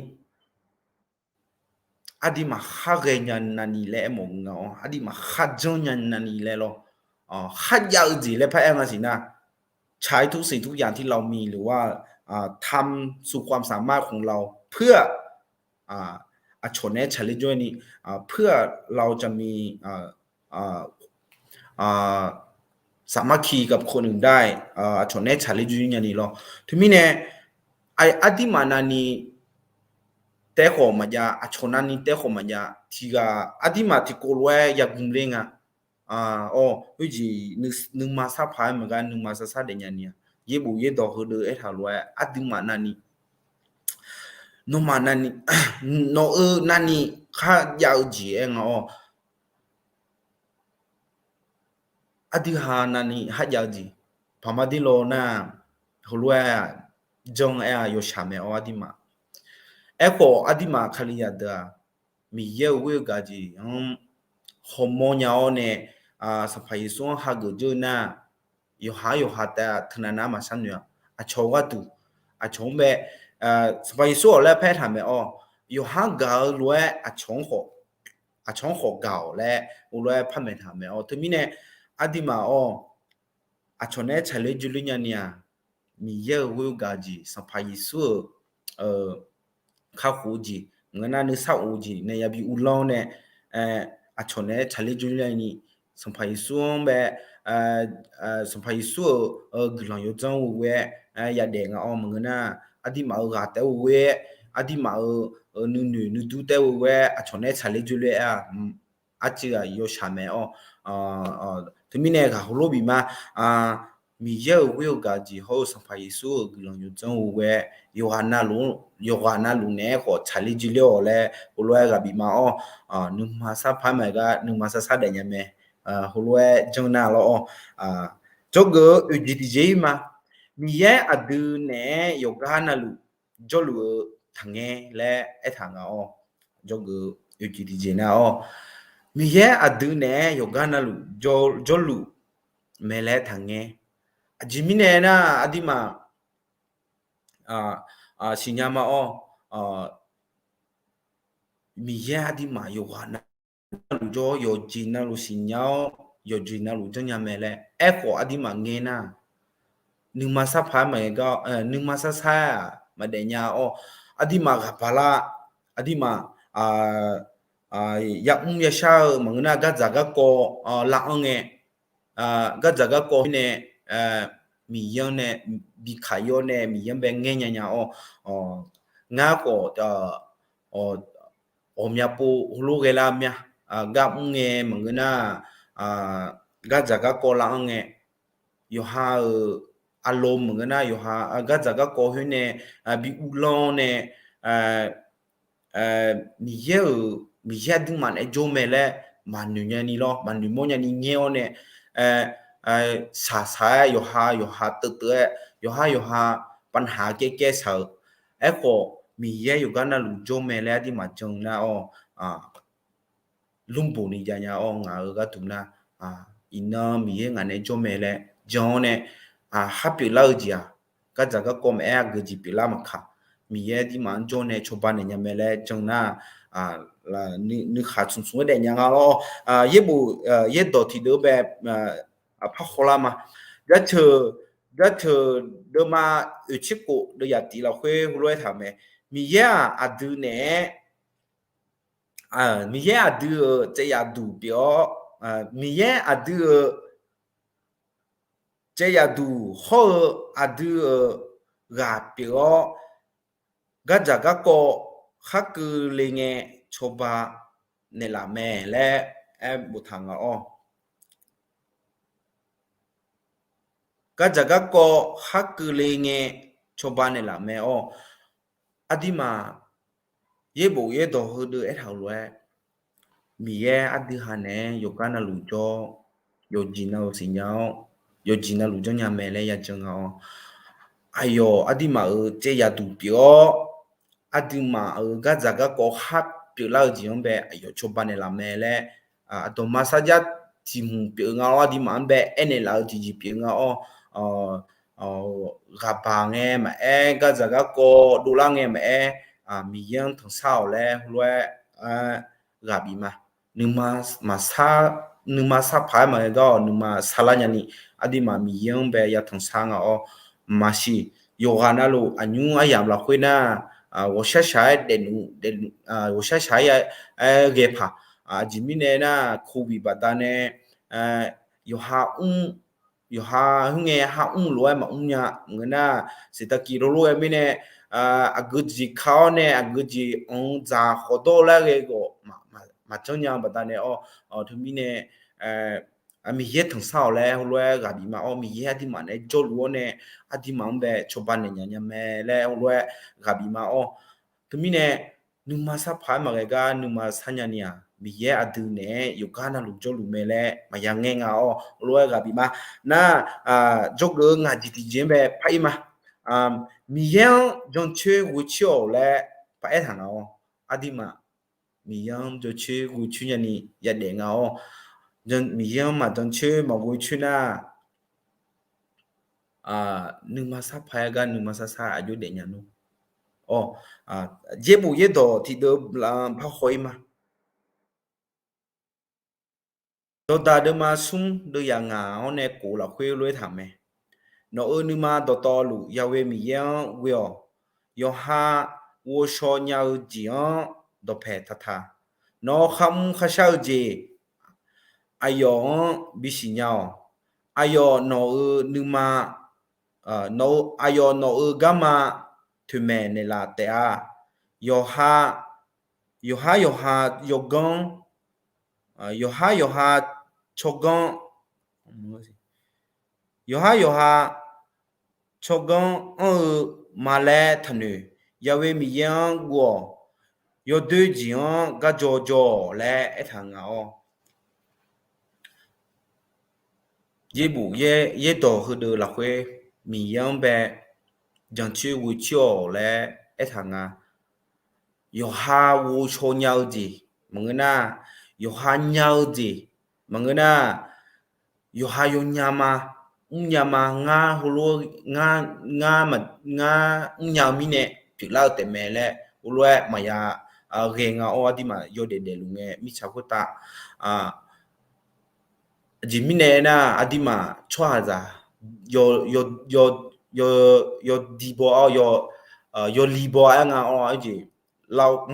aqdirmaf kharghae nya navni laer aermawf nga-awr, aqdirmaf kharjanr nya navni laer lawr. Kharjav-eu jeq laer paraer nga siq nar, ใช้ทุกสิ่งทุกอย่างที่เรามี หรือว่า ทำสุดความสามารถของเรา เพื่อ aqcawq naeq-aer tsaqler jawr ni, เพื่อเราจะมี สามัคคีกับคนอื่นได้ aqcawq naeq-aer tsaqler jawr nya ni lawr. Teumirnae aqdirmaf navni taef-aer khawf maqjav, aqcawq navni taef-aer khawf maqjav, tiqghaq aqdirmaf tiqkawv lof-aer yagm ler nga. Awr, khoerjeq nuima sar paq-aer maqgar nuima sar sar daef nya ni-a. Yaerbof yaerdawq heudeuv aertaq lof-aer aqduimaf navni, nawmaf navni, nawq-eu navni kharjav-eu jeq aer nga-awr, aqdui ha navni kharjav-eu jeq, paqma dir law nar, heulof-aer-aq, janr-aer-aq yawshaq mae-awr aqduimaf. Aerkhawf aqduimaf Kalizaq deuq-aq, Miqyaer-euq ghoer-eu gaq jeq-anr hawmawr nya-awr nae, Sanqpaq Yeqsur-anr hageuf dzeur nar, yawqha yawqha taef-aer teunav nav maqshar noeq-a. Aqcawq gharduq, aqcawq-anr bae, Sanqpaq Yeqsur-awq laer paraer taq mae-awr, yawqha gaq-eu lof-aer aqcawq-anr khawf, aqcawq-anr khawf gaq-awq laer heulof-aer par maeq taq mae-awr, teumirnae aqduimaf-awr, aqcawq naeq-aer tsaqler dzoerler nya ni-aq, Miqyaer-euq ghoer-eu gaq-eu jeq, Sanqpaq Yeqsur-euq kakhof-eu jeq, maqngeur nar nuisar of-eu jeq nae yabi uvlanr nae, aqcawq naeq-aer tsaqler dzoerler ni, Sanqpaq Yeqsur-anr bae, Sanqpaq Yeqsur-euq guiqlanq yawdzanr-eu ghoe-aer yadaef nga-awr maqngeur nar, aqdirmaf-euq ghaq taef-aer ghoe-aer, aqdirmaf-euq nuinoeq nuidur taef-aer ghoe-aer aqcawq naeq-aer tsaqler dzoerler-a, arcuiv ghaq yawshaq mae-awr. Teumirnae ghaq heulof bif ma. Miqyaer-euq ghoer-eu gaq-eu jeq hawr-eu Sanqpaq Yeqsur-euq guiqlanq yawdzanr-eu ghoe-aer, yawqghaq navluf naeq-aer khawf tsaqler dzoerler-awq laer heulof-aer ghaq bif ma-awr. Nuima sarpaq-aer maqghae gar nuima sarsar daefnya mae. Heulof-aer janr nar lawr-awr, jawrgeuf-eu oeq jeq tiqjeq-ir ma. Miqyaer aqdui naeq-aer yawqgar navluf jawrluf-eu taqngae laer aertaq nga-awr, jawrgeuf-eu oeq jeq tiqjeq nar-awr, Miqyaer aqdui naeq-aer yawqgar navluf jawrluf mae laer taqngae. Aqjeq mirnae nar, aqdirmaf siqnya ma-awr, Miqyaer aqdirmaf yawqghaq navluf jawr-awr, yawqjeq navluf siqnya-awr, yawqjeq navluf janrnya mae laer aerkhawf aqdirmaf ngae nar, nuima sarpaq-aer maqghae gar, nuima sarsar-aq maqdaef nya-awr, aqdirmaf ghaqbaq lar, aqdirmaf yamr yashar-eu maqngeur nar, gardzaq garkawv lar-anr ngae, gardzaq garkawv khoer nae Miqyaer-anr nae bi kaq-ir-awr nae Miqyaer-anr bae ngaer nya nya-awr, ngar khawf ghawqmya pov heulof ghae lar mya, gar mr ngae maqngeur nar, gardzaq garkawv lar-anr ngae, yawqha-euq aqlo maqngeur nar, yawqha gardzaq garkawv khoer nae bi uvlanr nae, Miqyaer-euq, Miqyaer aqduimaf naeq-aer jawr mae laer maqnoeq nya ni lawr, maqnoeq mawr nya ni ngaer-awr nae, shaqshaq-aer yawqha yawqha teuvteuv-aer, yawqha yawqha paqnaq-a kaer kaer shaq-euq. Aerkhawf Miqyaer yawqgar navluf jawr mae laer aqdirmaf jan nar-awr, lmrboq ni jav nya-awr, ngaq-euq gharduq nar, iqnan Miqyaer ngaq nae jawr mae laer jan-awr nae, khar pyeuflar-eu jeq-aq, gardzaq garkawv maqaer, aqgeu jeq pyeuflar maqkaq, Miqyaer aqdirmaf-anr jawr nae cawba naeq nya mae laer jan nar, nuikhaq smq smq-aer daef nya nga lawr. Yaerbof yaerdawq tiqdeuv bae parhaw lar ma. Jarceuq, jarceuq deuvma oeqtser khof deuvyaq tiq lafkhoer heulof-aer taq-euq mae. Miqyaer-aq aqdui naeq-aer, Miqyaer aqdui-euq caev yaqduq pyeuf-awr, Miqyaer aqdui-euq caev yaqduq hawr-eu aqdui-euq ghaq pyeuf-awr, gardzaq garkawv khar keuvle ngae cawba naeqlaf mae laer aer boftaq nga-awr. Gardzaq garkawv khar keuvle ngae cawba naeqlaf mae-awr. Aqdirmaf yaerbof yaerdawq heudeuv aertaq-euq lof-aer, Miqyaer aqdui ha naeq-aer yawqgar navluf jawr, yawqjeq navluf siqnya-awr, yawqjeq navluf janrnya mae laer yajan nga-awr. Aqyawf aqduimaf-euq caev yaqduq pyeuf-awr, aqduimaf-euq gardzaq garkawv khar pyeuflar-eu jeq-anr bae aqyawf cawba naeqlaf mae laer, aqdawqma sarjax tiq hmq pyeuf nga-awr, aqduimaf-anr bae aernaeq laf-eu tiqjeq pyeuf nga-awr, ghaqbaq ngae maqaer, gardzaq garkawv dovlar ngae maqaer, Miqyaer-anr tanqsar-awq laer heulof-aer ghaq bif ma. Nuima maqsar, nuima sarpaq-aer maqghae gar-awq, nuima sarlar nyani, aqduimaf Miqyaer-anr bae yatanq sar nga-awr, maqsiq, yawqghaq navluf aqnymr aryamq lafkhoer nar, ghawqshar shaq-aer daefluf, ghawqshar shaq-aer ghae paq, aqjeq mirnae nar, covid baqdanae, yawqha mr, yawqha khoerngae ha mr lof-aer maqmr nya maqngeur nar, siqtaqkiq lof lof-aer mirnae, aqgeu jeq ka-awr nae aqgeu jeq anq-eu dzaq khawf dawr laer ghae ghawf maqjanr nya-eu baqdanae-awr, teumirnae Miqyaer tanqsar-awq laer heulof-aer ghaq bif ma-awr, Miqyaer aqduimaf naeq-aer jawrluf-awr nae aqduimaf-anr bae cawba naeq nya nya mae laer heulof-aer ghaq bif ma-awr, teumirnae nuima sarpaq-aer maqghae gar nuima sar nyani-aq, Miqyaer aqdui naeq-aer yawqgar navluf jawrluf mae laer maqya ngaer nga-awr, heulof-aer ghaq bif ma. Nar, jawrgeuf-eu ngaq jeq tiqjeq-anr bae par-ir ma. Miqyaer-anr jancoer ghoecoer-awq laer paraer taq nga-awr, aqduimaf Miqyaer-anr jancoer ghoecoer nyani yadaef nga-awr, Miqyaer-anr maqjancoer maqghoecoer nar, nuima sarpaq-aer gar nuima sarsar aqjox daefnya nmr. Awr, yaerbof yaerdawq tiqdeuv-anr parhaw-ir ma. Dawqdaq deuvma smr deuvyaq ngaq-awr nae kof lafkhoer lof-aer taq mae. Nawq-euq nuima dawqtawvluf Yahweh Miqyaer-anr ghoe-awq. Yawqha ghovshaw nya-eu jeq-anr dawqpaeq taqtaq. Nawq-euq kharmr kharshar-eu jeq aqyawf-anr bisiq nya-awq. Aqyawf nawq-euq nuima, nawq-eu, aqyawf nawq-euq garma toeqmaeq naeqlaf taef-a. Yawqha, yawqhar yawqha yawganr, yawqhar yawqha tsawrganr, yawqhar yawqha tsawrganr anr-eu ma laer taqnoeq. Yahweh Miqyaer-anr guv-awq. Yawdoer jeq-anr garjaw jaw-awq laer aertaq nga-awr, yaerbof yaerdawq heudeuq lafkhoer Miqyaer-anr bae jancoer ghoecoer-awq laer aertaq nga. Yawqha ghovshaw nya-eu jeq maqngeur nar, yawqha nya-eu jeq maqngeur nar, yawqha yawnya ma, mrnya ma, ngar heulof, ngar, ngar mrnya-eu mirnae pyeuflar-eu taefmae laer heulof-aer maqya ghae nga-awr, aqduimaf yawdaef daefluf ngae mirtsaq khoertav Aqjeq mirnae aernar, aqduimaf tsawrhaqzaq yawdibaw-awr, yawlibaw-aer nga-awr, aqjeq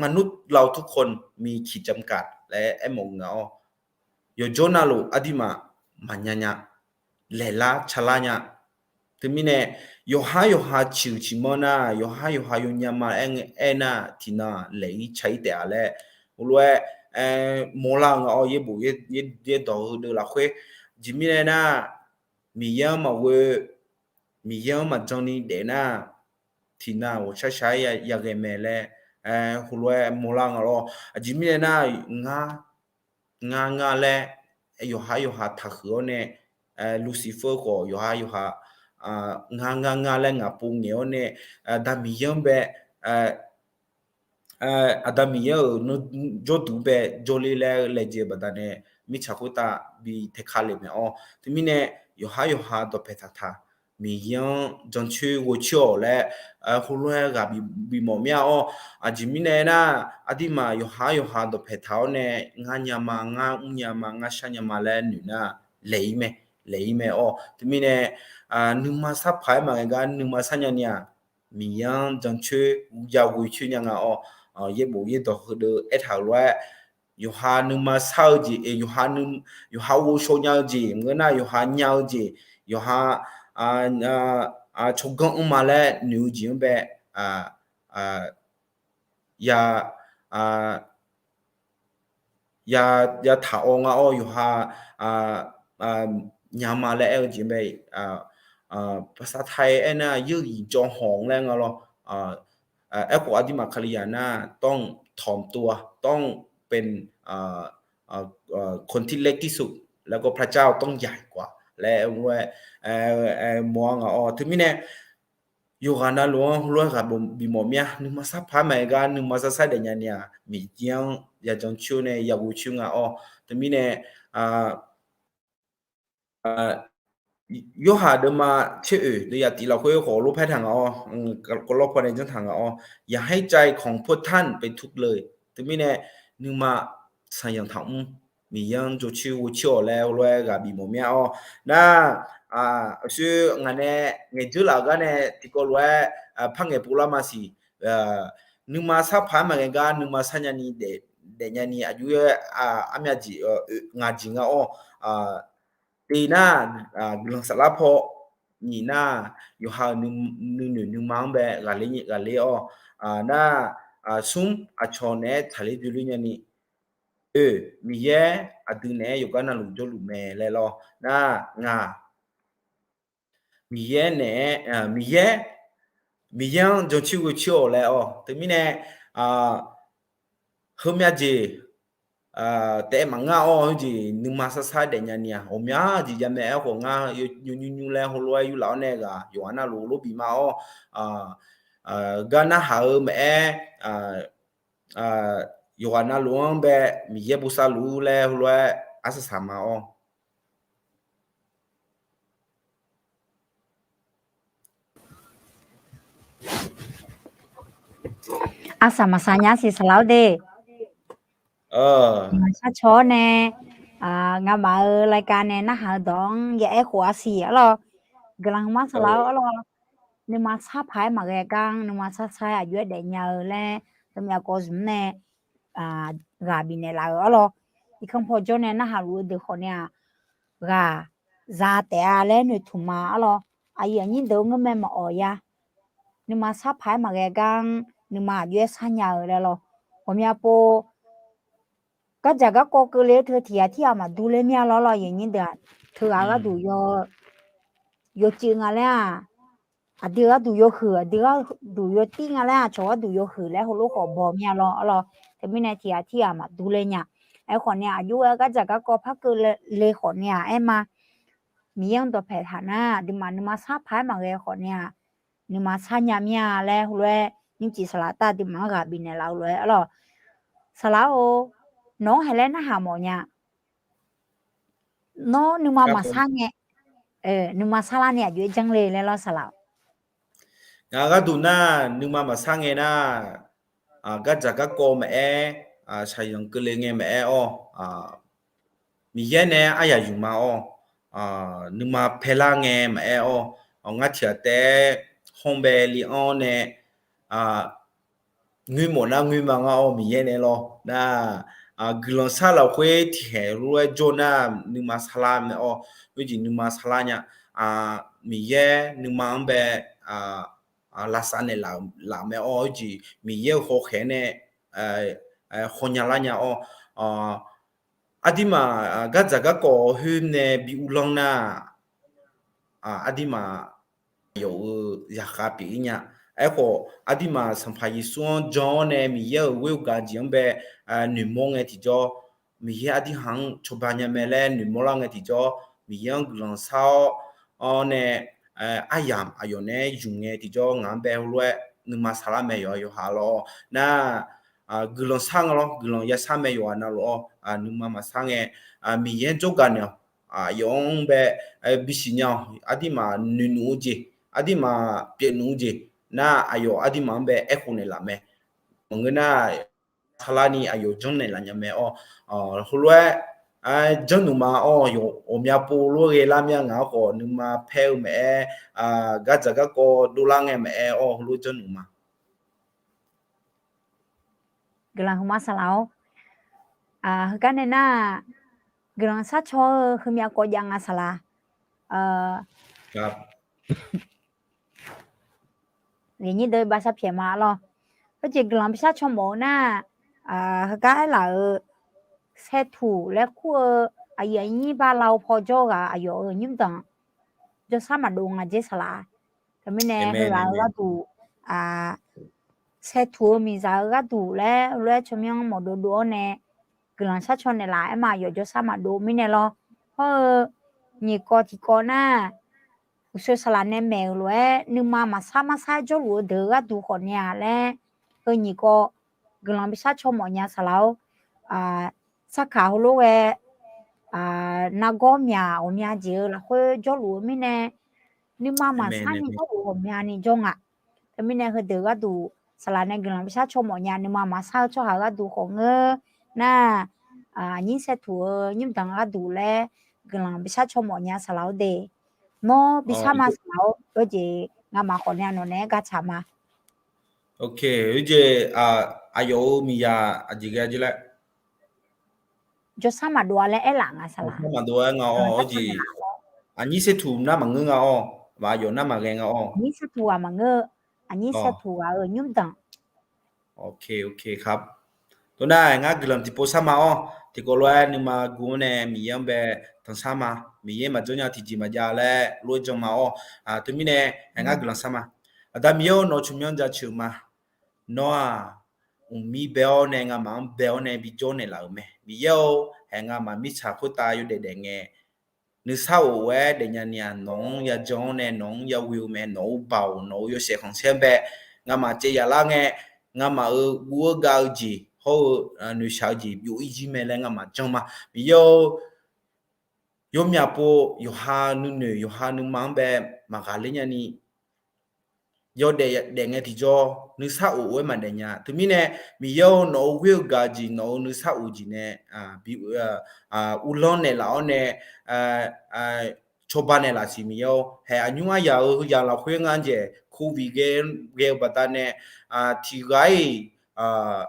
มนุษย์เราทุกคนมีขีดจำกัด laer aermawf-eu nga-awr, yawqjawr navluf aqduimaf maqnya nya, laeqlar calar nya. Teumirnae, yawqhar yawqha ciq-euq ciqmanr nar, yawqhar yawqha yawnya ma aer nar, tiqnan laeq-ir ca-ir taef-a laer heulof-aer mawrlar-eu nga-awr, yaerbof yaerdawq heudeuq lafkhoer. Aqjeq mirnae aernar, Miqyaer-anr maqghoe, Miqyaer-anr maqjan ni daef nar, tiqnan ghawqshar shar-aer yaghae mae laer heulof-aer mawrlar nga lawr. Aqjeq mirnae aernar, ngar, ngar, ngar laer yawqhar yawqha taqhuiq-awr nae, Lucifer khawf yawqhar yawqha ngar, ngar, ngar laer ngaq pov ngaeq-awr nae, Aqda Miqyaer-anr bae, Aqda Miqyaer-euq jawrduq bae jawrler laer laejae-eu baqdanae, mirtsaq khoertav bi taeqka le mae-awr. Teumirnae, yawqhar yawqha dawqpae taqtaq, Miqyaer-anr jancoer ghovcoer-awq laer heulof-aer ghaq bimawf mir-a-awr. Aqjeq mirnae aernar, aqduimaf yawqhar yawqha dawqpae taq-awr nae, ngar nya ma, ngar mrnya ma, ngar sharnya ma laer noeq nar, laeq-ir mae, laeq-ir mae-awr. Teumirnae, nuima sarpaq-aer maqngae gar nuima sarnya ni-aq, Miqyaer-anr jancoer yaghoe coer nya nga-awr, yaerbof yaerdawq heudeuq aertaq-euq lof-aer, yawqha nuima sar-eu jeq, yawqha ghovshaw nya-eu jeq, maqngeur nar yawqha nya-eu jeq, yawqha tsawrganr anrma laer noeq-eu jeq-anr bae, ya, ya, yataq-awr nga-awr, yawqha nya ma laer aer-eu jeq bae, baqsaqtaq-aer aernar, เยื่อใยจองหอง laer nga lawr. Aerkhawf aqduimaf Kalizaq nar, ต้องถ่อมตัว, ต้องเป็น คนที่เรียกที่สุด แล้วก็พระเจ้าต้องใหญ่กว่า laer aer-eu lof-aer mawr-a nga-awr. Teumirnae, yawqghaq navluf-anr heulof-aer ghaq bimawf mir-a. Nuima sarpaq maqaer gar nuima sarsar daef nya ni-aq, Miqyaer-anr yajan coer nae yaghoe coer nga-awr. Teumirnae, Yorhaq deuvma tser oeq deuvyaq tif lafkhoer khawf lof paer taq nga-awr, kawvlawr pawnae janr taq nga-awr, อย่าให้ใจของพวกท่านเป็นทุกข์เลย. Teumirnae, nuima saqyanq taqmr, Miqyaer-anr jawrcoer ghovcoer-awq laer heulof-aer ghaq bimawf mir-a-awr. Nar, aqshoer ngaq nae ngaeqdzeur laf-euq gar nae tiqkawv lof-aer par ngaeq pov lar ma siq. Nuima sarpaq-aer maqngae gar nuima sarnya ni daef, daef nya ni aqjox-aer armyav jeq, ngaq jeq nga-awr. Tiq nar, guiqlanq saflar paw, nyiq nar, yawqha-euq nuinoeq nuima-anr bae ghaqler ghaqler-awr. Nar, smr, aqcawq naeq-aer taqler dzoerler nya ni, oe, Miqyaer aqdui naeq-aer yawqgar navluf jawrluf mae laer lawr. Nar, ngaq Miqyaer naeq-aer, Miqyaer, Miqyaer-anr jancoer ghovcoer-awq laer-awr. Teumirnae, heumyav jeq taef-aer maqngar-awr, heujeq nuima sarsar daef nya ni-aq, ghawqmya jeq javmae. Aerkhawf ngar yawnymr nymr laer heulof-aer yurlaf-awr nae ghaq yawqghaq navluf lof bif ma-awr, gar narhaq-eu maqaer, yawqghaq navluf-anr bae Miqyaer bosav luf-ur laer heulof-aer arsaq saq ma-awr. Arsaq maqsaq nya siq saqlaq-awr de. Maqsar caw-awr nae, ngamaf-euq รายการ nae narhaq-eu dawq-anr ya aerkhof-a siq arlawr. Guiqlanq hmq ma saqlaq-eu arlawr. Nuima sar paq-aer maqghae gar-anr nuima sar sar-aer aqjox-aer daefnya-eu laer, teumirnae aqkawv zmq nae ghaq bifnaeq laf-euq arlawr. Irkanr paw jawr nae narhaq luf-eu deuq khawf nae-aq, ghaq za taef-a laer noeqtmq ma arlawr. Aqyuif aqnyir deuq-eu ngeurmae maqawq ya. Nuima sar paq-aer maqghae gar-anr nuima aqjox-aer sharnya-eu laer lawr. Ghawqmya pov gardzaq garkawv keuvle-eu teu tiq ghaq tirghaq maqdur ler mir-a lawr lawr, aqyuif aqnyir deuq-aq. Teughaq-eu gharduq yawcuiv nga laer-aq, aqdui gharduq yawhuiq, aqdui gharduq yawtir nga laer-aq, cawq gharduq yawhuiq laer heulof khawf baw mir-a lawr arlawr. Teumirnae tiq ghaq tirghaq maqdur ler nya. Aerkhawf nae aqjox-aer gardzaq garkawv par keuvle khawf nae-aq aer ma. Miqyaer-anr dawqpaeq taq nar aqduimaf nuima sar paq-aer maqghae khawf nae-aq, nuima sharnya mir-a laer heulof-aer nymrcif saqlaq tar aqduimaf-anr ghaq bifnaeq laf-eu lof-aer arlawr. Saqlaq-or, nawq-anr haeq laer narhaq mawf nya. Nawr nuima maqsar ngae, nuima sarlar ni aqjox-aer janr le laer lawr saqlaq-awq. Ngaq gharduq nar nuima maqsar ngae nar, gardzaq garkawv maqaer, shaqzanq keuvle ngae maqaer-awr, Miqyaer nae aryaq yuf ma-awr, nuima paelar ngae maqaer-awr, ngar tiq ghaq taef-aer hawr bae li anr-awr nae, ngoer mawf nar ngoer ma ngar-awr Miqyaer nae lawr nar, guiqlanq sar lafkhoer tiqkhaeq lof-aer jawr nar nuima sarlar mae-awr, khoerjeq nuima sarlar nya. Miqyaer nuima-anr bae lavsav naeqlaf mae-awr, khoerjeq Miqyaer-euq hawkhaeq nae hawnya lar nya-awr, aqduimaf gardzaq garkawv khoer nae bi uvlanr nar, aqduimaf aqyawf-euq zaqkhav pyeuf-ir nya. Aerkhawf aqduimaf Sanqpaq Yeqsur-anr jan-awr nae Miqyaer-euq ghoer-eu gaq jeq-anr bae noeqmawr ngae tiqjawr, Miqyaer aqdui haq-anr cawba nya mae laer noeqmawr lar ngae tiqjawr, Miqyaer-anr guiqlanq sar-awr, awr nae aryamq aqyawf naeq-aer yuf ngae tiqjawr ngaq-anr bae heulof-aer nuima sarlar mae yawqha yawqha lawr nar, guiqlanq sar nga lawr, guiqlanq yashar mae yawqha navluf-awr, nuima maqsar ngae, Miqyaer-anr jawrgaq naeq-awq. Aqyawf-anr bae bisiq nya-awq. Aqduimaf noeqnmf-eu jeq, aqduimaf pyeufnmf-eu jeq nar, aqyawf aqduimaf-anr bae aerkhof naeqlaf mae. Maqngeur nar, sarlar ni aqyawf janrnaeq laf nya mae-awr, heulof-aer janrnmf ma-awr, ghawqmya pov lof-aer ghae lar mir-a ngaq-anr khawf nuima paer-eu maqaer, gardzaq garkawv dovlar ngae maqaer-awr heulof janrnmf ma. Guiqlanq hmq ma saqlaq-awr. Heugar nae nar, guiqlanq sharcaw-eu heumyav kawv jav nga saqlaq. Aqnyir deuq-eu bashar pyaeq ma lawr. Khoerjeq guiqlanq bishar caw mawf-eu nar, heugar aerlaf-euq saertuq laer kur-eu aqyuif aqnyir bar lav-eu paw jawr-eu ghaq aqyawf-euq nymrdanq jawrshar maqdov nga jer saqlaq. Teumirnae heughaq-eu gharduq, saertuq-eu miqzaq-eu gharduq laer lof-aer tsawrmyanr mawfdov dov-awr nae guiqlanq sharcaw naeqlaf-aer ma, aqyawf jawrshar maqdov mirnae lawr. Hawr-eu nyiq kawv tiqkawv nar, uqshoe saqlaq nae maeq-euq lof-aer nuima maqsar marsar-aer jawrluf-eu deuq-eu gharduq khawf nae-a laer, heu nyiq kawv guiqlanq bishar caw mawf nya saqlaq-awr. Sarkaq heulof ghae nargawr myaq ghawqmya jeq-eu lafkhoer jawrluf-eu mirnae, nuima maqsar ni jawrluf ghawqmyani jawr nga. Teumirnae heudeuq gharduq saqlaq nae guiqlanq bishar caw mawf nya, nuima maqsar-eu tsawrhaq-eu gharduq khawf ngeur nar, aqnyir saertuq-eu nymrdanq gharduq laer guiqlanq bishar caw mawf nya saqlaq-awr de. Nawr bishar ma saqlaq-awr, khoerjeq ngamaf khawf nae nawq naeq-aer gartsaq ma. Khoerjeq aqyawf-euq miqzaq aqjeq ghae jir laer jawrshar maqdov-a laer aerlaf nga saqlaq. Maqdov-aer nga-awr, aqnyir saertuq nar maqngeur nga-awr, aqyawf nar maqghae nga-awr. Aqnyir saertuq ghaq maqngeur, aqnyir saertuq ghaq-euq nymrdanq. Tov nar, ngar guiqlanq tiqpov shar ma-awr, tiqkawv lof-aer nuima guv-anr nae Miqyaer-anr bae tanqshar ma. Miqyaer maqjanr nya tiqjeq maqjav laer lof-aer jan ma-awr, teumirnae ngar guiqlanq shar ma. Aqda Miqyaer-or, nawq-eu tsawrmyanr jaceuq ma. Nawr-aq, mqmir bae-awr nae ngamaf-anr bae-awr nae bijawr naeqlaf-euq mae. Miqyaer-or, haeq ngamaf mirtsaq khoertav yawdaef daef ngae, nuisar of-aer daefnya ni-aq, nawq-anr yajan-awr nae nawq-anr yaghoe-eu mae. Nawq-euq baoq, nawq-euq yawshaef khanqsaer bae ngamaf caev yaf lar ngae, ngamaf-euq guv-eu gav-eu jeq hawr-eu noeqshaq-eu jeq byov-ir jir mae laer ngamaf jan ma. Miqyaer-or, yawmyaq pov yawqha nuinoeq yawqha nuima-anr bae maqghaqler nyani, yawdaef daef ngae tiqjawr nuisar of-aer maqdaef nya. Teumirnae, Miqyaer-or, nawq-euq ghoer-eu gaq jeq, nawq-euq nuisar of jeq nae bi uvlanr naeqlaf-awr nae, cawba naeqlaf siq Miqyaer-or. Haeq aqnymr aryaq-euq yaq lafkhoer ngar jaeq covid ghae-eu baqdanae tiqghaq-iq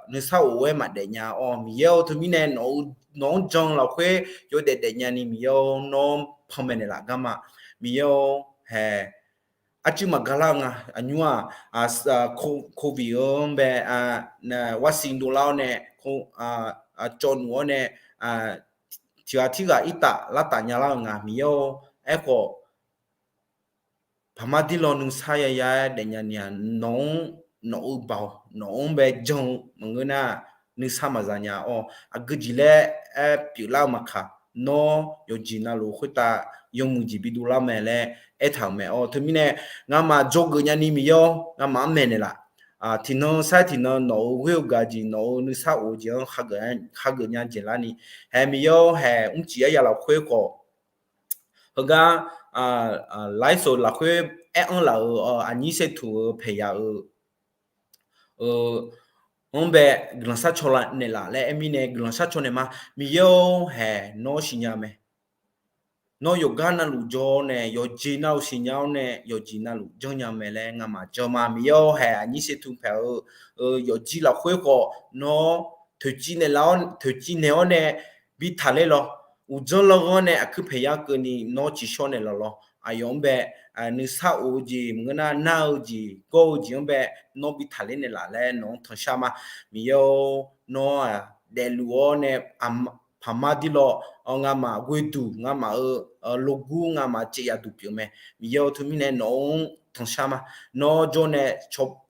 nuisar of-aer maqdaef nya-awr Miqyaer-or. Teumirnae nawq-anr jan-eu lafkhoer yawdaef daefnya ni Miqyaer-or, nawr panmaeq naeqlaf garma. Miqyaer-or, haeq arcuir maqgar lar-eu nga. Aqnymr-aq, covid-eu-anr bae, วัคซีน dovlar-awr nae, cawv nuf-awr nae, tiqghaq tirghaq irtaf lartaf nya lar-eu nga Miqyaer-or. Aerkhawf, paqmar dirlaw nuisar yaya-aer daefnya ni-aq, nawq-anr, nawq-euq baoq nawq-anr bae jan-eu maqngeur nar, nuisar maqza nya-awr, aqgeu jeq laer aer pyeuflar-eu maqkaq, nawr yawqjeq navluf khoertav yawmuiq jeq bidov lar mae laer aertaq-euq mae-awr. Teumirnae ngamaf dzawgeuf nyani Miqyaer-or, ngamaf-anr maeqnaeq laf. Tiqnan sar tiqnan nawq-euq ghoer-eu gaq jeq, nawq-euq nuisar of-eu jeq-anr hageuf nya jeq larni, haeq Miqyaer-or, haeq mrcif aryaq lafkhoer khawf, heugar ไลฟ์สด lafkhoer aer-anr laf-euq aqnyir saetuq-eu paeqya-eu anr bae guiqlanq sharcaw naeqlaf laer aermirnae guiqlanq sharcaw naeq ma. Miqyaer-or, haeq nawr siqnya mae. Nawr yawqgar navluf jawr-awr nae, yawqjeq navluf siqnya-awr nae, yawqjeq navluf janrnya mae laer ngamaf jan ma. Miqyaer-or, haeq aqnyir saetuq paeq-eu yawfjir lafkhoer khawf, nawr toeqciv naeqlaf-awr, toeqciv naeq-awr nae bi taqler lawr. Uqdzanr lawrghanr nae aqkuir paeqya keuvni nawr tsiqshawr naeqlaf lawr. Aqyawf-anr bae nuisar of-eu jeq maqngeur nar, nar-eu jeq gawr-eu jeq-anr bae nawr bi taqler naeqlaf laer nawq-anr tanqshar ma. Miqyaer-or, nawr-aq daefluf-awr nae paqmar dirlaw ngamaf ghoeduq, ngamaf-euq logur, ngamaf caev yaf duq pyeuf mae. Miqyaer-or, teumirnae nawq-anr tanqshar ma. Nawr jawr nae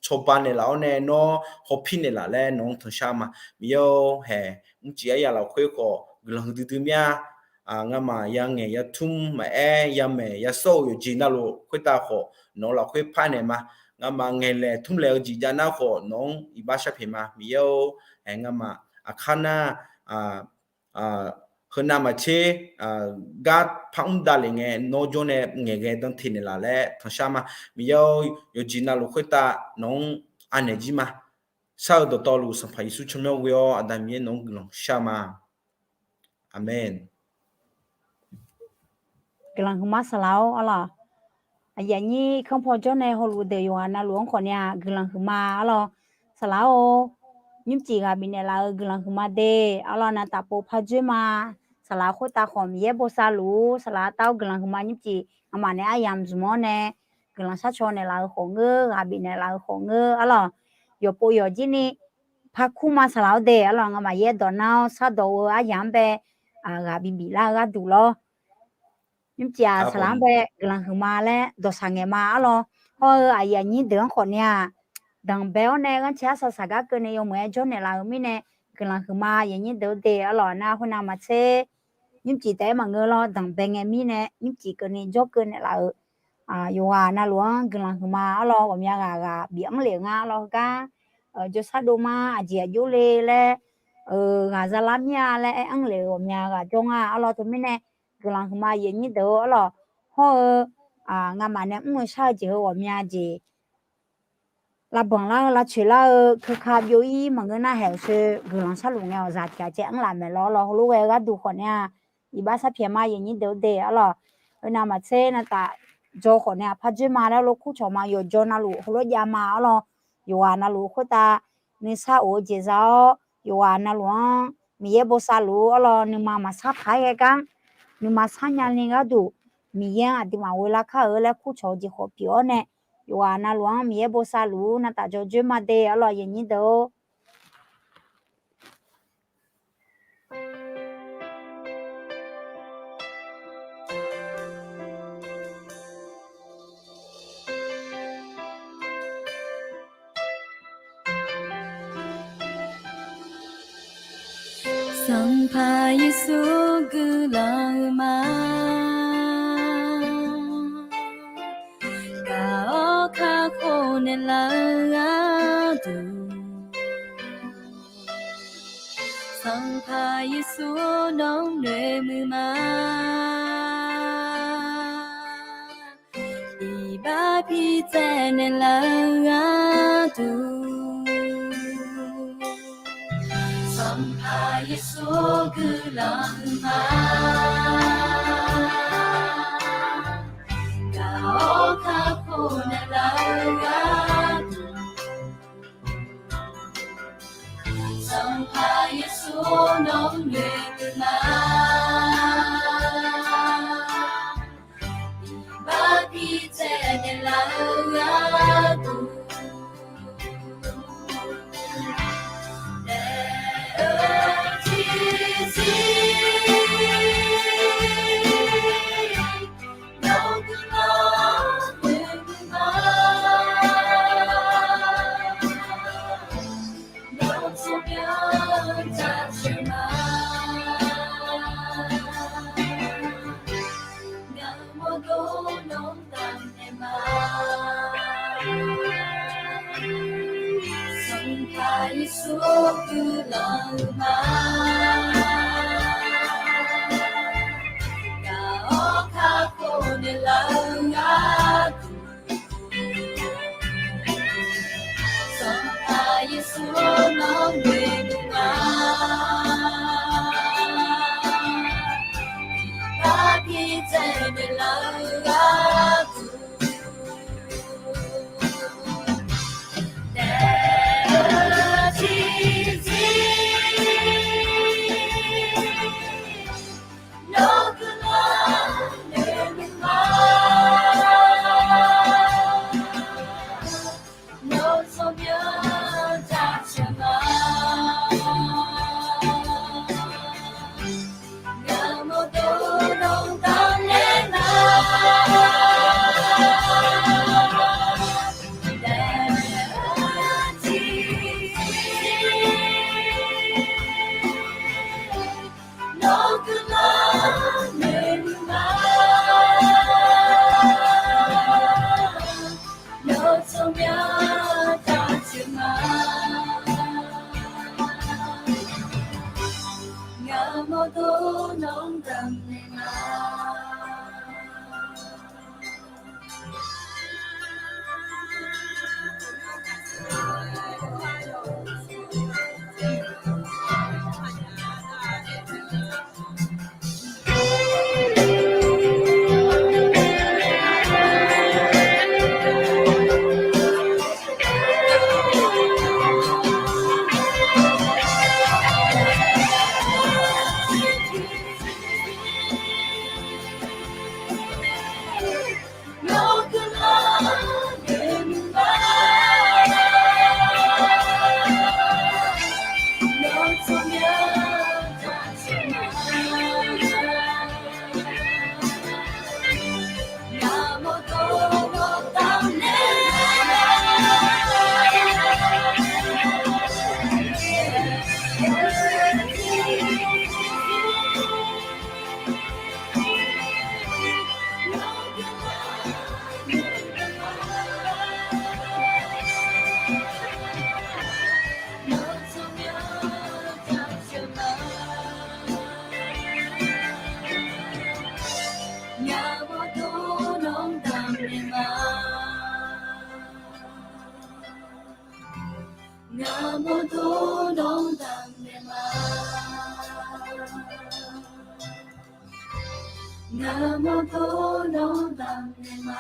cawba naeqlaf-awr nae nawr hawpir naeqlaf laer nawq-anr tanqshar ma. Miqyaer-or, haeq mrcif aryaq lafkhoer khawf guiqlanq huiqdui dui mya. Ngamaf yangaeq yatmr maqaer, yamaeq yasawr-eu yawqjeq navluf khoertav khawf nawq-eu lafkhoer parnaeq ma. Ngamaf ngaeqlaeq tmrlaeq-eu jeq jav nar khawf nawq-anr iqbax sharpyaeq ma. Miqyaer-or, haeq ngamaf aqkar nar heunav maqtser gar par mr davlef ngae nawr jawr nae ngaeqghae danteq naeqlaf laer tanqshar ma. Miqyaer-or, yawqjeq navluf khoertav nawq-anr anaeq jir ma. Sar-eu dawqtawvluf Sanqpaq Yeqsur tsawrmyanr ghoe-awr Aqda Miqyaer nawq-anr guiqlanq shar ma. Aqmeq. Guiqlanq huiqma saqlaq-or arlawq. Aqyuif aqnyir kanrpaw jawr nae hawluf deuq yawqghaq navluf-anr khawf ni-aq guiqlanq huiqma arlawq. Saqlaq-or, nymrcif ghaq bifnaeq laf-euq guiqlanq huiqma de arlawq. Navtaf pov par dzoer ma. Saqlaq khoertav khawf Miqyaer bosav luf-ur. Saqlaq taf-awr guiqlanq huiqma nymrcif ngamaf nae aryamq zmq-awr nae guiqlanq sharcaw naeqlaf-euq khawf ngeur, ghaq bifnaeq laf-euq khawf ngeur arlawq. Yawqpov yawqjir ni par kur ma saqlaq-awr de arlawq. Ngamaf yaerdawq nar-awr shardawq-eu aryamq-anr bae ghaq bibif lar-eu gharduq lawr. Nymrcif-aq saqlaq-anr bae guiqlanq huiqma laer dawqshaq ngaeq ma arlawq. Hawr-eu aqyuif aqnyir deuq-anr khawf ni-aq, danqbae-awr nae ghanrcae arsaq saqgar keuvni yawmuiq-aer jawrnaeq laf-eu mirnae guiqlanq huiqma. Aqyuif aqnyir deuq-eu de arlawq, nar khoernav maqtser nymrcif taef-aer maqngeur lawr, danqbae ngae mirnae nymrcif keuvni jawrkeuv naeqlaf-euq yawqghaq navluf-anr guiqlanq huiqma arlawq. Ghawqmya ghaq ghaq bif-anr lef-eu nga arlawq. Heugar jawrshar dov ma, aqjeq aqjox le laer ghaq zalar mir-a laer aer-anr lef-euq ghawqmya ghaq jawr nga arlawq. Teumirnae guiqlanq huiqma aqyuif aqnyir deuq-eu arlawq. Hawr-eu ngamaf nae mr-eu shar-eu jeq heu ghawqmya jeq lavbanq lar-eu lavcoeq lar-eu keuka byov-ir maqngeur nar haeq-eu soe guiqlanq sharluf ngae-awq zaq tiq ghaq caev anr laf maeq lawr arlawq. Heulof ghae-eu gharduq khawf ni-aq, iqbax sharpyaeq ma aqyuif aqnyir deuq-eu de arlawq. Heunav maqtser navtaf jaw khawf ni-aq par dzoer ma laer lof kur cawq ma, yawqjaw navluf heulof jav ma arlawq. Yawqghaq navluf khoertav nuisar of-eu jeq za-awr, yawqghaq navluf-anr Miqyaer bosav luf-eu arlawq. Nuima maqsar paq-aer ghae gar nuima sar nyani gharduq Miqyaer-anr aqduimaf ghoe lar kar-eu laer kur cawq-eu jeq khawf pyeuf-awr nae, yawqghaq navluf-anr Miqyaer bosav luf-ur. Navtaf jaw dzoer ma de arlawq aqyuif aqnyir deuq-or. Sanqpaq Yeqsur guiqlanq huiqma, gaq-awr kakhof naeqlaf-eu gharduq, Sanqpaq Yeqsur nawq-anr noeqmuiq ma. Iqbax bitsaev naeqlaf-eu gharduq, Sanqpaq Yeqsur guiqlanq huiqma. Sanqpaq Yeqsur nawq-anr noeqduq ma. Iqbax bidzae naeqlaf-eu gharduq, daef-eu tiqzir nawq guiqlanq noeqduq ma. Nawr tsawrmyanr jaceuq ma. Ngaq mawrdo nawq-anr damqnaeq ma. Sanqpaq Yeqsur guiqlanq-eu ma. Ngaq-awr kakhof naeqlaf-eu gharduq, Sanqpaq Yeqsur nawq-anr noeqduq ma. Iqbax bidzae naeqlaf-eu gharduq, daef-eu tiqzir nawq guiqlanq noeqduq ma. Nawr tsawrmyanr jaceuq ma. Ngaq mawrdo nawq-anr damqnaeq ma. Daef-eu tiqzir nawq guiqlanq noeqduq ma. Nawr tsawrmyanr jaceuq ma. Ngaq mawrdo nawq-anr damqnaeq ma. Ngaq mawrdo nawq-anr damqnaeq ma. Ngaq mawrdo nawq-anr damqnaeq ma. Ngaq mawrdo nawq-anr damqnaeq ma.